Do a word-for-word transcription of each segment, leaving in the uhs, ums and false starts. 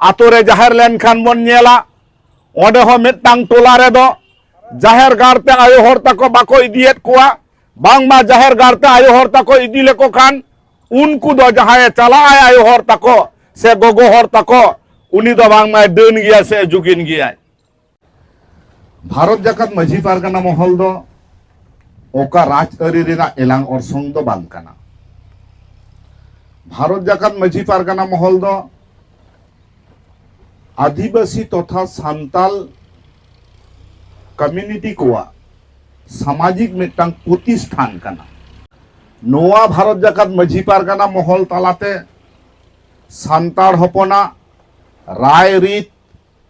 ᱟᱛᱳ ᱨᱮ ᱡᱟᱦᱮᱨ ᱞᱮᱱᱠᱷᱟᱱ ᱵᱚᱱ ᱧᱮᱞᱟ, ᱚᱸᱰᱮ ᱦᱚᱸ ᱢᱤᱫᱴᱟᱝ ᱴᱚᱞᱟ ᱨᱮᱫᱚ ᱡᱟᱦᱮᱨ ᱜᱟᱲ ᱛᱮ ᱟᱭᱳ ᱦᱚᱲ ᱛᱟᱠᱚ ᱵᱟᱠᱚ ᱤᱫᱤᱭᱮᱫ ᱠᱚᱣᱟ᱾ ᱵᱟᱝᱢᱟ ᱡᱟᱦᱮᱨ ᱜᱟᱲ ᱛᱮ ᱟᱭᱳ ᱦᱚᱲ ᱛᱟᱠᱚ ᱤᱫᱤ ᱞᱮᱠᱚ ᱠᱷᱟᱱ, ᱩᱱᱠᱩ ᱫᱚ ᱡᱟᱦᱟᱸᱭᱮ ᱪᱟᱞᱟᱜᱼᱟᱭ ᱟᱭᱳ ᱦᱚᱲ ᱛᱟᱠᱚ ᱥᱮ ᱜᱚᱜᱚ ᱦᱚᱲ ᱛᱟᱠᱚ, ᱩᱱᱤ ᱫᱚ ᱵᱟᱝᱢᱟᱭ ᱰᱟᱹᱱ ᱜᱮᱭᱟ ᱥᱮ ᱡᱩᱜᱤᱱ ᱜᱮᱭᱟᱭ᱾ ᱵᱷᱟᱨᱚᱛ ᱡᱟᱠᱟᱛ ᱢᱟᱹᱡᱷᱤ ᱯᱟᱨᱜᱟᱱᱟ ᱢᱚᱦᱚᱞ ᱫᱚ ᱚᱠᱟ ᱨᱟᱡᱽ ᱟᱹᱨᱤ ᱨᱮᱱᱟᱜ ᱮᱞᱟᱝ ᱚᱨᱥᱚᱝ ᱫᱚ ᱵᱟᱝ ᱠᱟᱱᱟ᱾ ᱵᱷᱟᱨᱚᱛ ᱡᱟᱠᱟᱛ ᱢᱟᱹᱡᱷᱤ ᱯᱟᱨᱜᱟᱱᱟ ᱢᱚᱦᱚᱞ ᱫᱚ ᱟᱹᱫᱤᱵᱟᱹᱥᱤ ᱛᱚᱛᱷᱟ ᱥᱟᱱᱛᱟᱞ ᱠᱚᱢᱤᱭᱩᱱᱤᱴᱤ ᱠᱚᱣᱟᱜ ᱥᱟᱢᱟᱡᱤᱠ ᱢᱤᱫᱴᱟᱝ ᱯᱨᱚᱛᱤᱥᱴᱷᱟᱱ ᱠᱟᱱᱟ᱾ ᱱᱚᱣᱟ ᱵᱷᱟᱨᱚᱛ ᱡᱟᱠᱟᱛ ᱢᱟᱹᱡᱷᱤ ᱯᱟᱨᱜᱟᱱᱟ ᱢᱚᱦᱚᱞ ᱛᱟᱞᱟᱛᱮ ᱥᱟᱱᱛᱟᱲ ᱦᱚᱯᱚᱱᱟᱜ ᱨᱟᱭ ᱨᱤᱛ,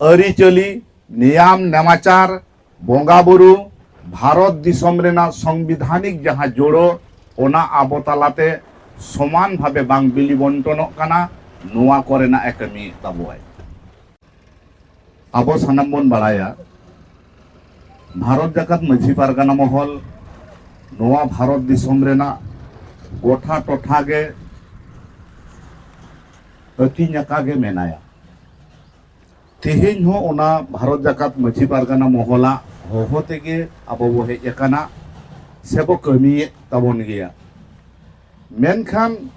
ᱟᱹᱨᱤᱪᱟᱹᱞᱤ, ᱱᱮᱭᱟᱢ ᱱᱮᱢᱟᱪᱟᱨ, ᱵᱚᱸᱜᱟ ᱵᱩᱨᱩ, ᱵᱷᱟᱨᱚᱛ ᱫᱤᱥᱚᱢ ᱨᱮᱱᱟᱜ ᱥᱚᱝᱵᱤᱫᱷᱟᱱᱤᱠ ᱡᱟᱦᱟᱸ ᱡᱳᱲᱳ, ᱚᱱᱟ ᱟᱵᱚ ᱛᱟᱞᱟᱛᱮ ᱥᱚᱢᱟᱱ ᱵᱷᱟᱵᱮ ᱵᱟᱝ ᱵᱤᱞᱤ ᱵᱚᱱᱴᱚᱱᱚᱜ ᱠᱟᱱᱟ, ᱱᱚᱣᱟ ᱠᱚᱨᱮᱱᱟᱜ ᱮ ᱠᱟᱹᱢᱤᱭᱮᱫ ᱛᱟᱵᱚᱣᱟᱭ᱾ ᱟᱵᱚ ᱥᱟᱱᱟᱢ ᱵᱚᱱ ᱵᱟᱲᱟᱭᱟ, ᱵᱷᱟᱨᱚᱛ ᱡᱟᱠᱟᱛ ᱢᱟᱹᱡᱷᱤ ᱯᱟᱨᱜᱟᱱᱟ ᱢᱚᱦᱚᱞ ᱱᱚᱣᱟ ᱵᱷᱟᱨᱚᱛ ᱫᱤᱥᱚᱢ ᱨᱮᱱᱟᱜ ᱜᱚᱴᱟ ᱴᱚᱴᱷᱟ ᱜᱮ ᱟᱹᱛᱤᱧ ᱟᱠᱟ ᱜᱮ ᱢᱮᱱᱟᱭᱟ᱾ ᱛᱮᱦᱮᱧ ᱦᱚᱸ ᱚᱱᱟ ᱵᱷᱟᱨᱚᱛ ᱡᱟᱠᱟᱛ ᱢᱟᱹᱡᱷᱤ ᱯᱟᱨᱜᱟᱱᱟ ᱢᱚᱦᱚᱞᱟᱜ ᱦᱚᱦᱚ ᱛᱮᱜᱮ ᱟᱵᱚ ᱵᱚ ᱦᱮᱡ ᱟᱠᱟᱱᱟ ᱥᱮ ᱵᱚ ᱠᱟᱹᱢᱤᱭᱮᱫ ᱛᱟᱵᱚᱱ ᱜᱮᱭᱟ᱾ ᱢᱮᱱᱠᱷᱟᱱ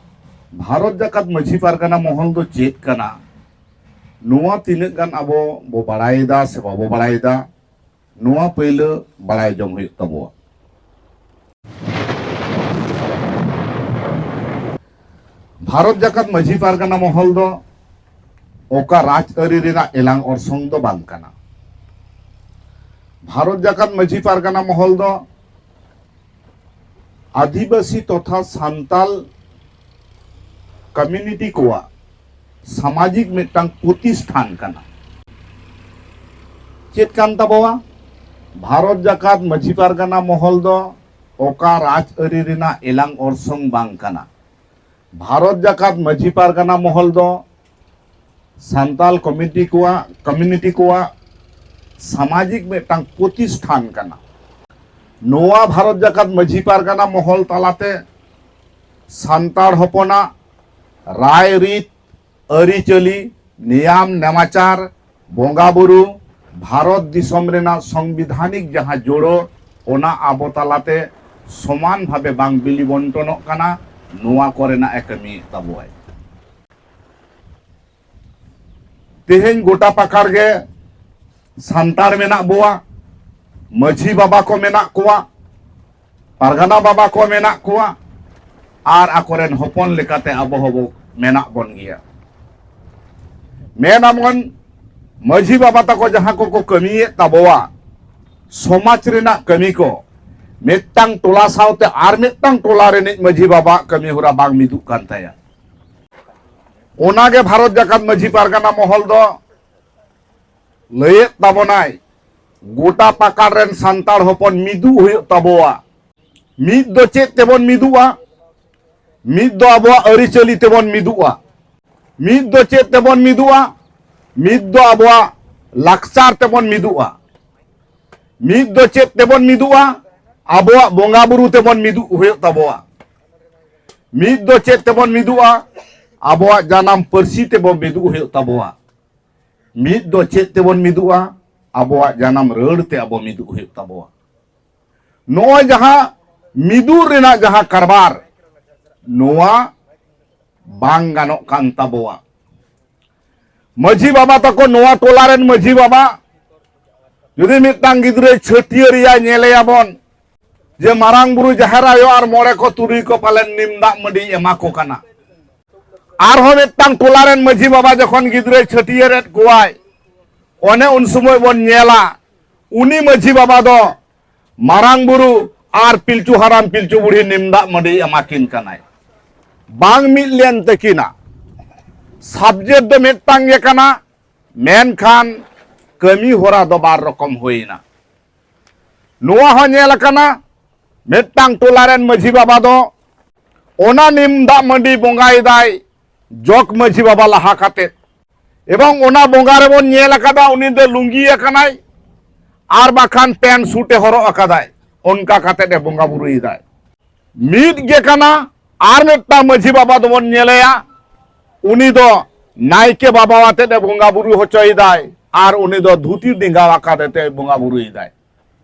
ᱵᱷᱟᱨᱚᱛ ᱡᱟᱠᱟᱛ ᱢᱟᱹᱡᱷᱤ ᱯᱟᱨᱜᱟᱱᱟ ᱢᱚᱦᱚᱞ ᱫᱚ ᱪᱮᱫ ᱠᱟᱱᱟ, ᱱᱚᱣᱟ ᱛᱤᱱᱟᱹᱜ ᱜᱟᱱ ᱟᱵᱚ ᱵᱚ ᱵᱟᱲᱟᱭᱮᱫᱟ ᱥᱮ ᱵᱟᱵᱚ ᱵᱟᱲᱟᱭᱮᱫᱟ, ᱱᱚᱣᱟ ᱯᱟᱹᱭᱞᱟᱹ ᱵᱟᱲᱟᱭ ᱡᱚᱝ ᱦᱩᱭᱩᱜ ᱛᱟᱵᱚᱣᱟ᱾ ᱵᱷᱟᱨᱚᱛ ᱡᱟᱠᱟᱛ ᱢᱟᱹᱡᱷᱤ ᱯᱟᱨᱜᱟᱱᱟ ᱢᱚᱦᱚᱞ ᱫᱚ ᱚᱠᱟ ᱨᱟᱡᱽ ᱟᱹᱨᱤ ᱨᱮᱱᱟᱜ ᱮᱞᱟᱝ ᱚᱨᱥᱚᱝ ᱫᱚ ᱵᱟᱝ ᱠᱟᱱᱟ᱾ ᱵᱷᱟᱨᱚᱛ ᱡᱟᱠᱟᱛ ᱢᱟᱹᱡᱷᱤ ᱯᱟᱨᱜᱟᱱᱟ ᱢᱚᱦᱚᱞ ᱫᱚ ᱟᱹᱫᱤᱵᱟᱹᱥᱤ ᱛᱚᱛᱷᱟ ᱥᱟᱱᱛᱟᱞ ᱠᱚᱢᱤᱭᱩᱱᱤᱴᱤ ᱠᱚᱣᱟᱜ ᱥᱟᱢᱟᱡᱤᱠ ᱢᱤᱫᱴᱟᱝ ᱯᱨᱚᱛᱤᱥᱴᱷᱟᱱ ᱠᱟᱱᱟ᱾ ᱪᱮᱫ ᱠᱟᱱ ᱛᱟᱵᱚᱣᱟ? ᱵᱷᱟᱨᱚᱛ ᱡᱟᱠᱟᱛ ᱢᱟᱹᱡᱷᱤ ᱯᱟᱨᱜᱟᱱᱟ ᱢᱚᱦᱚᱞ ᱫᱚ ᱚᱠᱟ ᱨᱟᱡᱽ ᱟᱹᱨᱤ ᱨᱮᱱᱟᱜ ᱮᱞᱟᱝ ᱚᱨᱥᱚᱝ ᱵᱟᱝ ᱠᱟᱱᱟ᱾ ᱵᱷᱟᱨᱚᱛ ᱡᱟᱠᱟᱛ ᱢᱟᱹᱡᱷᱤ ᱯᱟᱨᱜᱟᱱᱟ ᱢᱚᱦᱚᱞ ᱫᱚ ᱥᱟᱱᱛᱟᱞ ᱠᱚᱢᱤᱴᱤ ᱠᱚᱣᱟᱜ, ᱠᱚᱢᱤᱭᱩᱱᱤᱴᱤ ᱠᱚᱣᱟᱜ ᱥᱟᱢᱟᱡᱤᱠ ᱢᱤᱫᱴᱟᱝ ᱯᱨᱚᱛᱤᱥᱴᱷᱟᱱ ᱠᱟᱱᱟ᱾ ᱱᱚᱣᱟ ᱵᱷᱟᱨᱚᱛ ᱡᱟᱠᱟᱛ ᱢᱟᱹᱡᱷᱤ ᱯᱟᱨᱜᱟᱱᱟ ᱢᱚᱦᱚᱞ ᱛᱟᱞᱟᱛᱮ ᱥᱟᱱᱛᱟᱲ ᱦᱚᱯᱚᱱᱟᱜ ᱨᱟᱭ ᱨᱤᱛ, ᱟᱹᱨᱤᱪᱟᱹᱞᱤ, ᱱᱤᱭᱟᱢ ᱱᱮᱢᱟᱪᱟᱨ, ᱵᱚᱸᱜᱟ ᱵᱩᱨᱩ, ᱵᱷᱟᱨᱚᱛ ᱫᱤᱥᱚᱢ ᱨᱮᱱᱟᱜ ᱥᱚᱝᱵᱤᱫᱷᱟᱱᱤᱠ ᱡᱟᱦᱟᱸ ᱡᱳᱲᱳ, ᱚᱱᱟ ᱟᱵᱚ ᱛᱟᱞᱟᱛᱮ ᱥᱚᱢᱟᱱ ᱵᱷᱟᱵᱮ ᱵᱟᱝ ᱵᱤᱞᱤ ᱵᱚᱱᱴᱚᱱᱚᱜ ᱠᱟᱱᱟ, ᱱᱚᱣᱟ ᱠᱚᱨᱮᱱᱟᱜ ᱮ ᱠᱟᱹᱢᱤᱭᱮᱫ ᱛᱟᱵᱚᱣᱟᱭ᱾ ᱛᱮᱦᱮᱧ ᱜᱚᱴᱟ ᱯᱟᱠᱟᱲ ᱜᱮ ᱥᱟᱱᱛᱟᱲ ᱢᱮᱱᱟᱜ ᱵᱚᱣᱟ, ᱢᱟᱹᱡᱷᱤ ᱵᱟᱵᱟ ᱠᱚ ᱢᱮᱱᱟᱜ ᱠᱚᱣᱟ, ᱯᱟᱨᱜᱟᱱᱟ ᱵᱟᱵᱟ ᱠᱚ ᱢᱮᱱᱟᱜ ᱠᱚᱣᱟ, ᱟᱨ ᱟᱠᱚᱨᱮᱱ ᱦᱚᱯᱚᱱ ᱞᱮᱠᱟᱛᱮ ᱟᱵᱚ ᱦᱚᱸᱵᱚ ᱢᱮᱱᱟᱜ ᱵᱚᱱ ᱜᱮᱭᱟ᱾ ᱢᱮᱱᱟᱵᱚᱱ, ᱢᱟᱹᱡᱷᱤ ᱵᱟᱵᱟ ᱛᱟᱠᱚ ᱡᱟᱦᱟᱸ ᱠᱚᱠᱚ ᱠᱟᱹᱢᱤᱭᱮᱫ ᱛᱟᱵᱚᱣᱟ, ᱥᱚᱢᱟᱡᱽ ᱨᱮᱱᱟᱜ ᱠᱟᱹᱢᱤ ᱠᱚ, ᱢᱤᱫᱴᱟᱝ ᱴᱚᱞᱟ ᱥᱟᱶᱛᱮ ᱟᱨ ᱢᱤᱫᱴᱟᱝ ᱴᱚᱞᱟ ᱨᱤᱱᱤᱡ ᱢᱟᱹᱡᱷᱤ ᱵᱟᱵᱟᱣᱟᱜ ᱠᱟᱹᱢᱤ ᱦᱚᱨᱟ ᱵᱟᱝ ᱢᱤᱫᱩᱜ ᱠᱟᱱ ᱛᱟᱭᱟ᱾ ᱚᱱᱟᱜᱮ ᱵᱷᱟᱨᱚᱛ ᱡᱟᱠᱟᱛ ᱢᱟᱹᱡᱷᱤ ᱯᱟᱨᱜᱟᱱᱟ ᱢᱚᱦᱚᱞ ᱫᱚ ᱞᱟᱹᱭᱮᱫ ᱛᱟᱵᱚᱱᱟᱭ, ᱜᱚᱴᱟ ᱯᱟᱠᱟᱲ ᱨᱮᱱ ᱥᱟᱱᱛᱟᱲ ᱦᱚᱯᱚᱱ ᱢᱤᱫᱩᱜ ᱦᱩᱭᱩᱜ ᱛᱟᱵᱚᱣᱟ᱾ ᱢᱤᱫ ᱫᱚ ᱪᱮᱫ ᱛᱮᱵᱚᱱ ᱢᱤᱫᱩᱜᱼᱟ? ᱢᱤᱫ ᱫᱚ ᱟᱵᱚᱣᱟᱜ ᱟᱹᱨᱤᱪᱟᱹᱞᱤ ᱛᱮᱵᱚᱱ ᱢᱤᱫᱩᱜᱼᱟ᱾ ᱢᱤᱫ ᱫᱚ ᱪᱮᱫ ᱛᱮᱵᱚᱱ ᱢᱤᱫᱩᱜᱼᱟ? ᱢᱤᱫ ᱫᱚ ᱟᱵᱚᱣᱟᱜ ᱞᱟᱠᱪᱟᱨ ᱛᱮᱵᱚᱱ ᱢᱤᱫᱩᱜᱼᱟ᱾ ᱢᱤᱫ ᱫᱚ ᱪᱮᱫ ᱛᱮᱵᱚᱱ ᱢᱤᱫᱩᱜᱼᱟ? ᱟᱵᱚᱣᱟᱜ ᱵᱚᱸᱜᱟ ᱵᱩᱨᱩ ᱛᱮᱵᱚᱱ ᱢᱤᱫᱩᱜ ᱦᱩᱭᱩᱜ ᱛᱟᱵᱚᱣᱟ᱾ ᱢᱤᱫ ᱫᱚ ᱪᱮᱫ ᱛᱮᱵᱚᱱ ᱢᱤᱫᱩᱜᱼᱟ? ᱟᱵᱚᱣᱟᱜ ᱡᱟᱱᱟᱢ ᱯᱟᱹᱨᱥᱤ ᱛᱮᱵᱚᱱ ᱢᱤᱫᱩᱜ ᱦᱩᱭᱩᱜ ᱛᱟᱵᱚᱣᱟ᱾ ᱢᱤᱫ ᱫᱚ ᱪᱮᱫ ᱛᱮᱵᱚᱱ ᱢᱤᱫᱩᱜᱼᱟ? ᱟᱵᱚᱣᱟᱜ ᱡᱟᱱᱟᱢ ᱨᱟᱹᱲ ᱛᱮ ᱟᱵᱚ ᱢᱤᱫᱩᱜ ᱦᱩᱭᱩᱜ ᱛᱟᱵᱚᱣᱟ᱾ ᱱᱚᱜᱼᱚᱭ ᱡᱟᱦᱟᱸ ᱢᱤᱫᱩᱜ ᱨᱮᱱᱟᱜ ᱡᱟᱦᱟᱸ ᱠᱟᱨᱵᱟᱨ, ᱱᱚᱣᱟ ᱵᱟᱝ ᱜᱟᱱᱚᱜ ᱠᱟᱱ ᱛᱟᱵᱚᱣᱟ᱾ ᱢᱟᱹᱡᱷᱤ ᱵᱟᱵᱟ ᱛᱟᱠᱚ, ᱱᱚᱣᱟ ᱴᱚᱞᱟ ᱨᱮᱱ ᱢᱟᱹᱡᱷᱤ ᱵᱟᱵᱟ ᱡᱩᱫᱤ ᱢᱤᱫᱴᱟᱝ ᱜᱤᱫᱽᱨᱟᱹᱭ ᱪᱷᱟᱹᱴᱭᱟᱹᱨᱮᱭᱟ, ᱧᱮᱞᱮᱭᱟᱵᱚᱱ ᱡᱮ ᱢᱟᱨᱟᱝ ᱵᱩᱨᱩ, ᱡᱟᱦᱮᱨ ᱟᱭᱳ ᱟᱨ ᱢᱚᱬᱮ ᱠᱚ ᱛᱩᱨᱩᱭ ᱠᱚ ᱯᱟᱞᱮᱱ ᱱᱤᱢ ᱫᱟᱜ ᱢᱟᱹᱰᱤ ᱮᱢᱟ ᱠᱚ ᱠᱟᱱᱟ᱾ ᱟᱨᱦᱚᱸ ᱢᱤᱫᱴᱟᱝ ᱴᱚᱞᱟ ᱨᱮᱱ ᱢᱟᱹᱡᱷᱤ ᱵᱟᱵᱟ ᱡᱚᱠᱷᱚᱱ ᱜᱤᱫᱽᱨᱟᱹᱭ ᱪᱷᱟᱹᱴᱭᱟᱹᱨᱮᱫ ᱠᱚᱣᱟᱭ, ᱚᱱᱮ ᱩᱱ ᱥᱚᱢᱚᱭ ᱵᱚᱱ ᱧᱮᱞᱟ, ᱩᱱᱤ ᱢᱟᱹᱡᱷᱤ ᱵᱟᱵᱟ ᱫᱚ ᱢᱟᱨᱟᱝ ᱵᱩᱨᱩ ᱟᱨ ᱯᱤᱞᱪᱩ ᱦᱟᱲᱟᱢ ᱯᱤᱞᱪᱩ ᱵᱩᱲᱦᱤ ᱱᱤᱢ ᱫᱟᱜ ᱢᱟᱹᱰᱤ ᱮᱢᱟ ᱠᱤᱱ ᱠᱟᱱᱟᱭ᱾ ᱵᱟᱝ ᱢᱤᱫ ᱞᱮᱱ ᱛᱟᱹᱠᱤᱱᱟ᱾ ᱥᱟᱵᱡᱮᱠᱴ ᱫᱚ ᱢᱤᱫᱴᱟᱝ ᱜᱮ ᱠᱟᱱᱟ, ᱢᱮᱱᱠᱷᱟᱱ ᱠᱟᱹᱢᱤ ᱦᱚᱨᱟ ᱫᱚ ᱵᱟᱨ ᱨᱚᱠᱚᱢ ᱦᱩᱭᱮᱱᱟ᱾ ᱱᱚᱣᱟ ᱦᱚᱸ ᱧᱮᱞ ᱟᱠᱟᱱᱟ, ᱢᱤᱫᱴᱟᱝ ᱴᱚᱞᱟ ᱨᱮᱱ ᱢᱟᱹᱡᱷᱤ ᱵᱟᱵᱟ ᱫᱚ ᱚᱱᱟ ᱱᱤᱢ ᱫᱟᱜ ᱢᱟᱹᱰᱤ ᱵᱚᱸᱜᱟᱭᱮᱫᱟᱭ ᱡᱚᱜᱽ ᱢᱟᱹᱡᱷᱤ ᱵᱟᱵᱟ ᱞᱟᱦᱟ ᱠᱟᱛᱮ, ᱮᱵᱚᱝ ᱚᱱᱟ ᱵᱚᱸᱜᱟ ᱨᱮᱵᱚᱱ ᱧᱮᱞ ᱟᱠᱟᱫᱟ, ᱩᱱᱤ ᱫᱚ ᱞᱩᱝᱜᱤ ᱟᱠᱟᱱᱟᱭ ᱟᱨ ᱵᱟᱠᱷᱟᱱ ᱯᱮᱱ ᱥᱩᱴ ᱮ ᱦᱚᱨᱚᱜ ᱟᱠᱟᱫᱟᱭ, ᱚᱱᱠᱟ ᱠᱟᱛᱮ ᱮ ᱵᱚᱸᱜᱟ ᱵᱩᱨᱩᱭᱮᱫᱟᱭ᱾ ᱢᱤᱫ ᱜᱮ ᱠᱟᱱᱟ᱾ ᱟᱨ ᱢᱤᱫᱴᱟᱝ ᱢᱟᱹᱡᱷᱤ ᱵᱟᱵᱟ ᱫᱚᱵᱚᱱ ᱧᱮᱞᱮᱭᱟ, ᱩᱱᱤ ᱫᱚ ᱱᱟᱭᱠᱮ ᱵᱟᱵᱟ ᱟᱛᱮᱫ ᱮ ᱵᱚᱸᱜᱟ ᱵᱩᱨᱩ ᱦᱚᱪᱚᱭᱮᱫᱟᱭ ᱟᱨ ᱩᱱᱤ ᱫᱚ ᱫᱷᱩᱛᱤ ᱰᱮᱸᱜᱟ ᱟᱠᱟᱫ ᱛᱮ ᱵᱚᱸᱜᱟ ᱵᱩᱨᱩᱭᱮᱫᱟᱭ᱾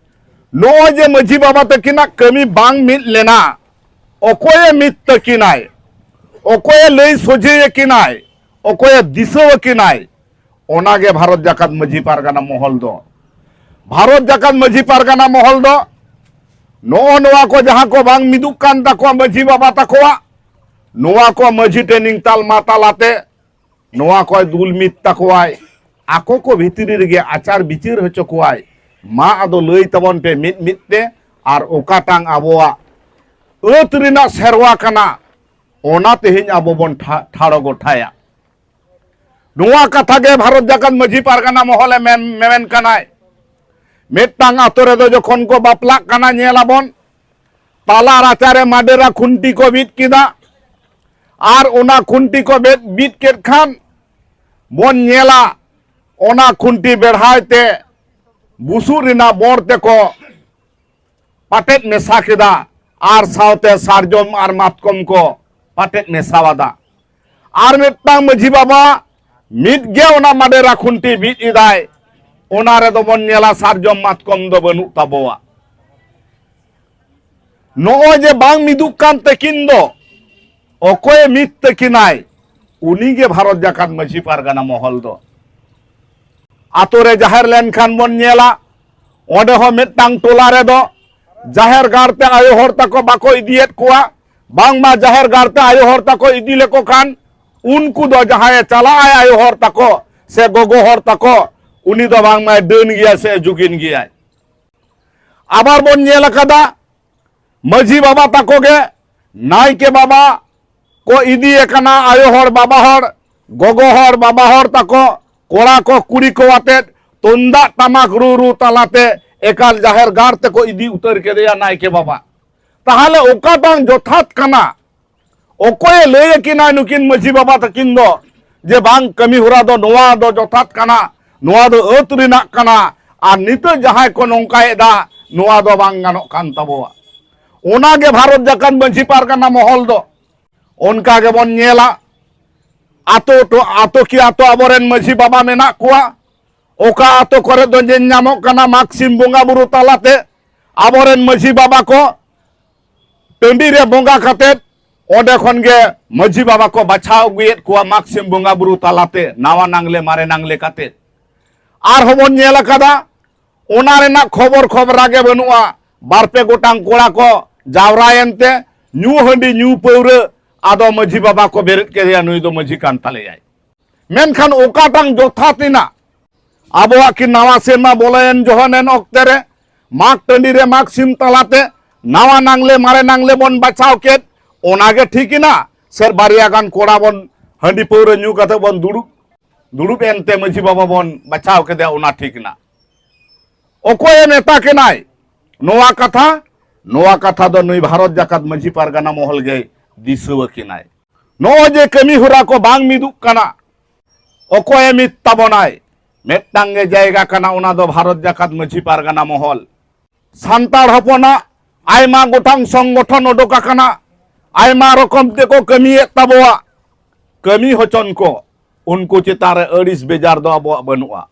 ᱱᱚᱜᱼᱚᱭ ᱡᱮ ᱢᱟᱹᱡᱷᱤ ᱵᱟᱵᱟ ᱛᱟᱹᱠᱤᱱᱟᱜ ᱠᱟᱹᱢᱤ ᱵᱟᱝ ᱢᱤᱫ ᱞᱮᱱᱟ, ᱚᱠᱚᱭᱮ ᱢᱤᱫ ᱛᱟᱹᱠᱤᱱᱟᱭ, ᱚᱠᱚᱭᱮ ᱞᱟᱹᱭ ᱥᱚᱡᱷᱮ ᱟᱹᱠᱤᱱᱟᱭ, ᱚᱠᱚᱭᱮ ᱫᱤᱥᱟᱹ ᱟᱹᱠᱤᱱᱟᱭ, ᱚᱱᱟᱜᱮ ᱵᱷᱟᱨᱚᱛ ᱡᱟᱠᱟᱛ ᱢᱟᱹᱡᱷᱤ ᱯᱟᱨᱜᱟᱱᱟ ᱢᱚᱦᱚᱞ ᱫᱚ᱾ ᱵᱷᱟᱨᱚᱛ ᱡᱟᱠᱟᱛ ᱢᱟᱹᱡᱷᱤ ᱯᱟᱨᱜᱟᱱᱟ ᱢᱚᱦᱚᱞ ᱫᱚ ᱱᱚᱜᱼᱚ ᱱᱚᱣᱟ ᱠᱚ ᱡᱟᱦᱟᱸ ᱠᱚ ᱵᱟᱝ ᱢᱤᱫᱩᱜ ᱠᱟᱱ ᱛᱟᱠᱚᱣᱟ ᱢᱟᱹᱡᱷᱤ ᱵᱟᱵᱟ ᱛᱟᱠᱚᱣᱟᱜ, ᱱᱚᱣᱟ ᱠᱚ ᱢᱟᱹᱡᱷᱤ training ᱛᱟᱞᱢᱟ ᱛᱟᱞᱟᱛᱮ ᱱᱚᱣᱟ ᱠᱚᱭ ᱫᱩᱞ ᱢᱤᱫ ᱛᱟᱠᱚᱣᱟᱭ, ᱟᱠᱚ ᱠᱚ ᱵᱷᱤᱛᱨᱤ ᱨᱮᱜᱮ ᱟᱪᱟᱨ ᱵᱤᱪᱟᱹᱨ ᱦᱚᱪᱚ ᱠᱚᱣᱟᱭ᱾ ᱢᱟ ᱟᱫᱚ ᱞᱟᱹᱭ ᱛᱟᱵᱚᱱ ᱯᱮ ᱢᱤᱫ ᱢᱤᱫ ᱛᱮ, ᱟᱨ ᱚᱠᱟᱴᱟᱝ ᱟᱵᱚᱣᱟᱜ ᱟᱹᱛ ᱨᱮᱱᱟᱜ ᱥᱮᱨᱣᱟ ᱠᱟᱱᱟ, ᱚᱱᱟ ᱛᱮᱦᱮᱧ ᱟᱵᱚ ᱵᱚᱱ ᱴᱷᱟ-, ᱴᱷᱟᱲᱚ ᱜᱚᱴᱟᱭᱟ᱾ ᱱᱚᱣᱟ ᱠᱟᱛᱷᱟ ᱜᱮ ᱵᱷᱟᱨᱚᱛ ᱡᱟᱠᱟᱛ ᱢᱟᱹᱡᱷᱤ ᱯᱟᱨᱜᱟᱱᱟ ᱢᱚᱦᱚᱞᱮ ᱢᱮᱱ, ᱢᱮᱢᱮᱱ ᱠᱟᱱᱟᱭ᱾ ᱢᱤᱫᱴᱟᱝ ᱟᱛᱳ ᱨᱮᱫᱚ ᱡᱚᱠᱷᱚᱱ ᱠᱚ ᱵᱟᱯᱞᱟᱜ ᱠᱟᱱᱟ, ᱧᱮᱞ ᱟᱵᱚᱱ ᱛᱟᱞᱟ ᱨᱟᱪᱟᱨᱮ ᱢᱟᱰᱮᱨᱟ ᱠᱷᱩᱱᱴᱤ ᱠᱚ ᱵᱤᱫ ᱠᱮᱫᱟ, ᱟᱨ ᱚᱱᱟ ᱠᱷᱩᱱᱴᱤ ᱠᱚ ᱵᱤᱫ, ᱵᱤᱫ ᱠᱮᱫ ᱠᱷᱟᱱ ᱵᱚᱱ ᱧᱮᱞᱟ ᱚᱱᱟ ᱠᱷᱩᱱᱴᱤ ᱵᱮᱲᱦᱟᱭ ᱛᱮ ᱵᱩᱥᱩᱵ ᱨᱮᱱᱟᱜ ᱵᱚᱲ ᱛᱮᱠᱚ ᱯᱟᱴᱮᱫ ᱢᱮᱥᱟ ᱠᱮᱫᱟ ᱟᱨ ᱥᱟᱶᱛᱮ ᱥᱟᱨᱡᱚᱢ ᱟᱨ ᱢᱟᱛᱠᱚᱢ ᱠᱚ ᱯᱟᱴᱮᱫ ᱢᱮᱥᱟᱣᱟᱫᱟ᱾ ᱟᱨ ᱢᱤᱫᱴᱟᱝ ᱢᱟᱹᱡᱷᱤ ᱵᱟᱵᱟ ᱢᱤᱫ ᱜᱮ ᱚᱱᱟ ᱢᱟᱰᱮᱨᱟ ᱠᱷᱩᱱᱴᱤ ᱵᱤᱫ ᱮᱫᱟᱭ, ᱚᱱᱟ ᱨᱮᱫᱚ ᱵᱚᱱ ᱧᱮᱞᱟ ᱥᱟᱨᱡᱚᱢ ᱢᱟᱛᱠᱚᱢ ᱫᱚ ᱵᱟᱹᱱᱩᱜ ᱛᱟᱵᱚᱣᱟ᱾ ᱱᱚᱜᱼᱚᱭ ᱡᱮ ᱵᱟᱝ ᱢᱤᱫᱩᱜ ᱠᱟᱱ ᱛᱟᱹᱠᱤᱱ ᱫᱚ, ᱚᱠᱚᱭᱮ ᱢᱤᱫ ᱛᱟᱹᱠᱤᱱᱟᱭ, ᱩᱱᱤᱜᱮ ᱵᱷᱟᱨᱚᱛ ᱡᱟᱠᱟᱛ ᱢᱟᱹᱡᱷᱤ ᱯᱟᱨᱜᱟᱱᱟ ᱢᱚᱦᱚᱞ ᱫᱚ᱾ ᱟᱛᱳ ᱨᱮ ᱡᱟᱦᱮᱨ ᱞᱮᱱᱠᱷᱟᱱ ᱵᱚᱱ ᱧᱮᱞᱟ, ᱚᱸᱰᱮ ᱦᱚᱸ ᱢᱤᱫᱴᱟᱝ ᱴᱚᱞᱟ ᱨᱮᱫᱚ ᱡᱟᱦᱮᱨ ᱜᱟᱲ ᱛᱮ ᱟᱭᱳ ᱦᱚᱲ ᱛᱟᱠᱚ ᱵᱟᱠᱚ ᱤᱫᱤᱭᱮᱫ ᱠᱚᱣᱟ, ᱵᱟᱝᱢᱟ ᱡᱟᱦᱮᱨ ᱜᱟᱲ ᱛᱮ ᱟᱭᱳ ᱦᱚᱲ ᱛᱟᱠᱚ ᱤᱫᱤ ᱞᱮᱠᱚ ᱠᱷᱟᱱ ᱩᱱᱠᱩ ᱫᱚ ᱡᱟᱦᱟᱸᱭᱮ ᱪᱟᱞᱟᱜᱼᱟᱭ ᱟᱭᱳ ᱦᱚᱲ ᱛᱟᱠᱚ ᱥᱮ ᱜᱚᱜᱚ ᱦᱚᱲ ᱛᱟᱠᱚ, ᱩᱱᱤ ᱫᱚ ᱵᱟᱝᱢᱟᱭ ᱰᱟᱹᱱ ᱜᱮᱭᱟ ᱥᱮ ᱡᱩᱜᱤᱱ ᱜᱮᱭᱟᱭ᱾ ᱟᱵᱟᱨ ᱵᱚᱱ ᱧᱮᱞ ᱟᱠᱟᱫᱟ, ᱢᱟᱹᱡᱷᱤ ᱵᱟᱵᱟ ᱛᱟᱠᱚ ᱜᱮ ᱱᱟᱭᱠᱮ ᱵᱟᱵᱟ ᱠᱚ ᱤᱫᱤᱭᱮ ᱠᱟᱱᱟ, ᱟᱭᱳ ᱦᱚᱲ, ᱵᱟᱵᱟ ᱦᱚᱲ, ᱜᱚᱜᱚ ᱦᱚᱲ, ᱵᱟᱵᱟ ᱦᱚᱲ ᱛᱟᱠᱚ, ᱠᱚᱲᱟ ᱠᱚ, ᱠᱩᱲᱤ ᱠᱚ ᱟᱛᱮᱫ ᱛᱩᱢᱫᱟᱜ ᱴᱟᱢᱟᱠ ᱨᱩ ᱨᱩ ᱛᱟᱞᱟᱛᱮ ᱮᱠᱟᱞ ᱡᱟᱦᱮᱨ ᱜᱟᱲ ᱛᱮᱠᱚ ᱤᱫᱤ ᱩᱛᱟᱹᱨ ᱠᱮᱫᱮᱭᱟ ᱱᱟᱭᱠᱮ ᱵᱟᱵᱟ᱾ ᱛᱟᱦᱞᱮ ᱚᱠᱟᱴᱟᱝ ᱡᱚᱛᱷᱟᱛ ᱠᱟᱱᱟ? ᱚᱠᱚᱭᱮ ᱞᱟᱹᱭ ᱟᱹᱠᱤᱱᱟ ᱱᱩᱠᱤᱱ ᱢᱟᱹᱡᱷᱤ ᱵᱟᱵᱟ ᱛᱟᱹᱠᱤᱱ ᱫᱚ ᱡᱮ ᱵᱟᱝ, ᱠᱟᱹᱢᱤ ᱦᱚᱨᱟ ᱫᱚ ᱱᱚᱣᱟ ᱫᱚ ᱡᱚᱛᱷᱟᱛ ᱠᱟᱱᱟ, ᱱᱚᱣᱟ ᱫᱚ ᱟᱹᱛ ᱨᱮᱱᱟᱜ ᱠᱟᱱᱟ, ᱟᱨ ᱱᱤᱛᱚᱜ ᱡᱟᱦᱟᱸᱭ ᱠᱚ ᱱᱚᱝᱠᱟᱭᱮᱫᱟ, ᱱᱚᱣᱟ ᱫᱚ ᱵᱟᱝ ᱜᱟᱱᱚᱜ ᱠᱟᱱ ᱛᱟᱵᱚᱣᱟ? ᱚᱱᱟᱜᱮ ᱵᱷᱟᱨᱚᱛ ᱡᱟᱠᱟᱛ ᱢᱟᱹᱡᱷᱤ ᱯᱟᱨᱜᱟᱱᱟ ᱢᱚᱦᱚᱞ ᱫᱚ ᱚᱱᱠᱟ ᱜᱮᱵᱚᱱ ᱧᱮᱞᱟ᱾ ᱟᱛᱳ ᱴᱚ-, ᱟᱛᱳ ᱠᱤ ᱟᱛᱳ ᱟᱵᱚᱨᱮᱱ ᱢᱟᱹᱡᱷᱤ ᱵᱟᱵᱟ ᱢᱮᱱᱟᱜ ᱠᱚᱣᱟ᱾ ᱚᱠᱟ ᱟᱛᱳ ᱠᱚᱨᱮ ᱫᱚ ᱧᱮᱞ ᱧᱟᱢᱚᱜ ᱠᱟᱱᱟ, ᱢᱟᱜᱽ ᱥᱤᱢ ᱵᱚᱸᱜᱟ ᱵᱩᱨᱩ ᱛᱟᱞᱟᱛᱮ ᱟᱵᱚᱨᱮᱱ ᱢᱟᱹᱡᱷᱤ ᱵᱟᱵᱟ ᱠᱚ ᱴᱟᱺᱰᱤ ᱨᱮ ᱵᱚᱸᱜᱟ ᱠᱟᱛᱮᱫ ᱚᱸᱰᱮ ᱠᱷᱚᱱ ᱜᱮ ᱢᱟᱹᱡᱷᱤ ᱵᱟᱵᱟ ᱠᱚ ᱵᱟᱪᱷᱟᱣ ᱟᱹᱜᱩᱭᱮᱫ ᱠᱚᱣᱟ, ᱢᱟᱜᱽ ᱥᱤᱢ ᱵᱚᱸᱜᱟ ᱵᱩᱨᱩ ᱛᱟᱞᱟᱛᱮ, ᱱᱟᱣᱟ ᱱᱟᱝᱞᱮ ᱢᱟᱨᱮ ᱱᱟᱝᱞᱮ ᱠᱟᱛᱮᱫ᱾ ᱟᱨᱦᱚᱸ ᱵᱚᱱ ᱧᱮᱞ ᱟᱠᱟᱫᱟ, ᱚᱱᱟ ᱨᱮᱱᱟᱜ ᱠᱷᱚᱵᱚᱨ ᱠᱷᱚᱵᱽᱨᱟ ᱜᱮ ᱵᱟᱹᱱᱩᱜᱼᱟ᱾ ᱵᱟᱨ ᱯᱮ ᱜᱚᱴᱟᱝ ᱠᱚᱲᱟ ᱠᱚ ᱡᱟᱣᱨᱟᱭᱮᱱ ᱛᱮ ᱧᱩ ᱦᱟᱺᱰᱤ ᱧᱩ ᱯᱟᱹᱣᱨᱟᱹ, ᱟᱫᱚ ᱢᱟᱹᱡᱷᱤ ᱵᱟᱵᱟ ᱠᱚ ᱵᱮᱨᱮᱫ ᱠᱮᱫᱮᱭᱟ, ᱱᱩᱭ ᱫᱚ ᱢᱟᱹᱡᱷᱤ ᱠᱟᱱ ᱛᱟᱞᱮᱭᱟᱭ᱾ ᱢᱮᱱᱠᱷᱟᱱ ᱚᱠᱟᱴᱟᱝ ᱡᱚᱛᱷᱟᱛ ᱮᱱᱟ? ᱟᱵᱚᱣᱟᱜ ᱠᱤ ᱱᱟᱣᱟ ᱥᱮᱨᱢᱟ ᱵᱚᱞᱚᱭᱮᱱ ᱡᱚᱦᱚᱱ ᱮᱱ ᱚᱠᱛᱮ ᱨᱮ ᱢᱟᱜᱽ ᱴᱟᱺᱰᱤ ᱨᱮ ᱢᱟᱜᱽ ᱥᱤᱢ ᱛᱟᱞᱟᱛᱮ ᱱᱟᱣᱟ ᱱᱟᱝᱞᱮ ᱢᱟᱨᱮ ᱱᱟᱝᱞᱮ ᱵᱚᱱ ᱵᱟᱪᱷᱟᱣ ᱠᱮᱫ, ᱚᱱᱟᱜᱮ ᱴᱷᱤᱠ ᱮᱱᱟ? ᱥᱮ ᱵᱟᱨᱭᱟ ᱜᱟᱱ ᱠᱚᱲᱟ ᱵᱚᱱ ᱦᱟᱺᱰᱤ ᱯᱟᱹᱣᱨᱟᱹ ᱧᱩ ᱠᱟᱛᱮ ᱵᱚᱱ ᱫᱩᱲᱩᱵ, ᱫᱩᱲᱩᱵ ᱮᱱᱛᱮ ᱢᱟᱹᱡᱷᱤ ᱵᱟᱵᱟ ᱵᱚᱱ ᱵᱟᱪᱷᱟᱣ ᱠᱮᱫᱮᱭᱟ, ᱚᱱᱟ ᱴᱷᱤᱠ ᱮᱱᱟ? ᱚᱠᱚᱭᱮ ᱢᱮᱛᱟ ᱠᱤᱱᱟᱭ ᱱᱚᱣᱟ ᱠᱟᱛᱷᱟ? ᱱᱚᱣᱟ ᱠᱟᱛᱷᱟ ᱫᱚ ᱱᱩᱭ ᱵᱷᱟᱨᱚᱛ ᱡᱟᱠᱟᱛ ᱢᱟᱹᱡᱷᱤ ᱯᱟᱨᱜᱟᱱᱟ ᱢᱚᱦᱚᱞ ᱜᱮᱭ ᱫᱤᱥᱟᱹ ᱟᱹᱠᱤᱱᱟᱭ᱾ ᱱᱚᱜᱼᱚᱭ ᱡᱮ ᱠᱟᱹᱢᱤ ᱦᱚᱨᱟ ᱠᱚ ᱵᱟᱝ ᱢᱤᱫᱚᱜ ᱠᱟᱱᱟ, ᱚᱠᱚᱭᱮ ᱢᱤᱫ ᱛᱟᱵᱚᱱᱟᱭ? ᱢᱤᱫᱴᱟᱝ ᱜᱮ ᱡᱟᱭᱜᱟ ᱠᱟᱱᱟ, ᱚᱱᱟ ᱫᱚ ᱵᱷᱟᱨᱚᱛ ᱡᱟᱠᱟᱛ ᱢᱟᱹᱡᱷᱤ ᱯᱟᱨᱜᱟᱱᱟ ᱢᱚᱦᱚᱞ᱾ ᱥᱟᱱᱛᱟᱲ ᱦᱚᱯᱚᱱᱟᱜ ᱟᱭᱢᱟ ᱜᱚᱴᱟᱝ ᱥᱚᱝᱜᱚᱴᱷᱚᱱ ᱚᱰᱚᱠ ᱟᱠᱟᱱᱟ, ᱟᱭᱢᱟ ᱨᱚᱠᱚᱢ ᱛᱮᱠᱚ ᱠᱟᱹᱢᱤᱭᱮᱫ ᱛᱟᱵᱚᱣᱟ᱾ ᱠᱟᱹᱢᱤ ᱦᱚᱪᱚᱱ ᱠᱚ, ᱩᱱᱠᱩ ᱪᱮᱛᱟᱱ ᱨᱮ ᱟᱹᱲᱤᱥ ᱵᱮᱡᱟᱨ ᱫᱚ ᱟᱵᱚᱣᱟᱜ ᱵᱟᱹᱱᱩᱜᱼᱟ᱾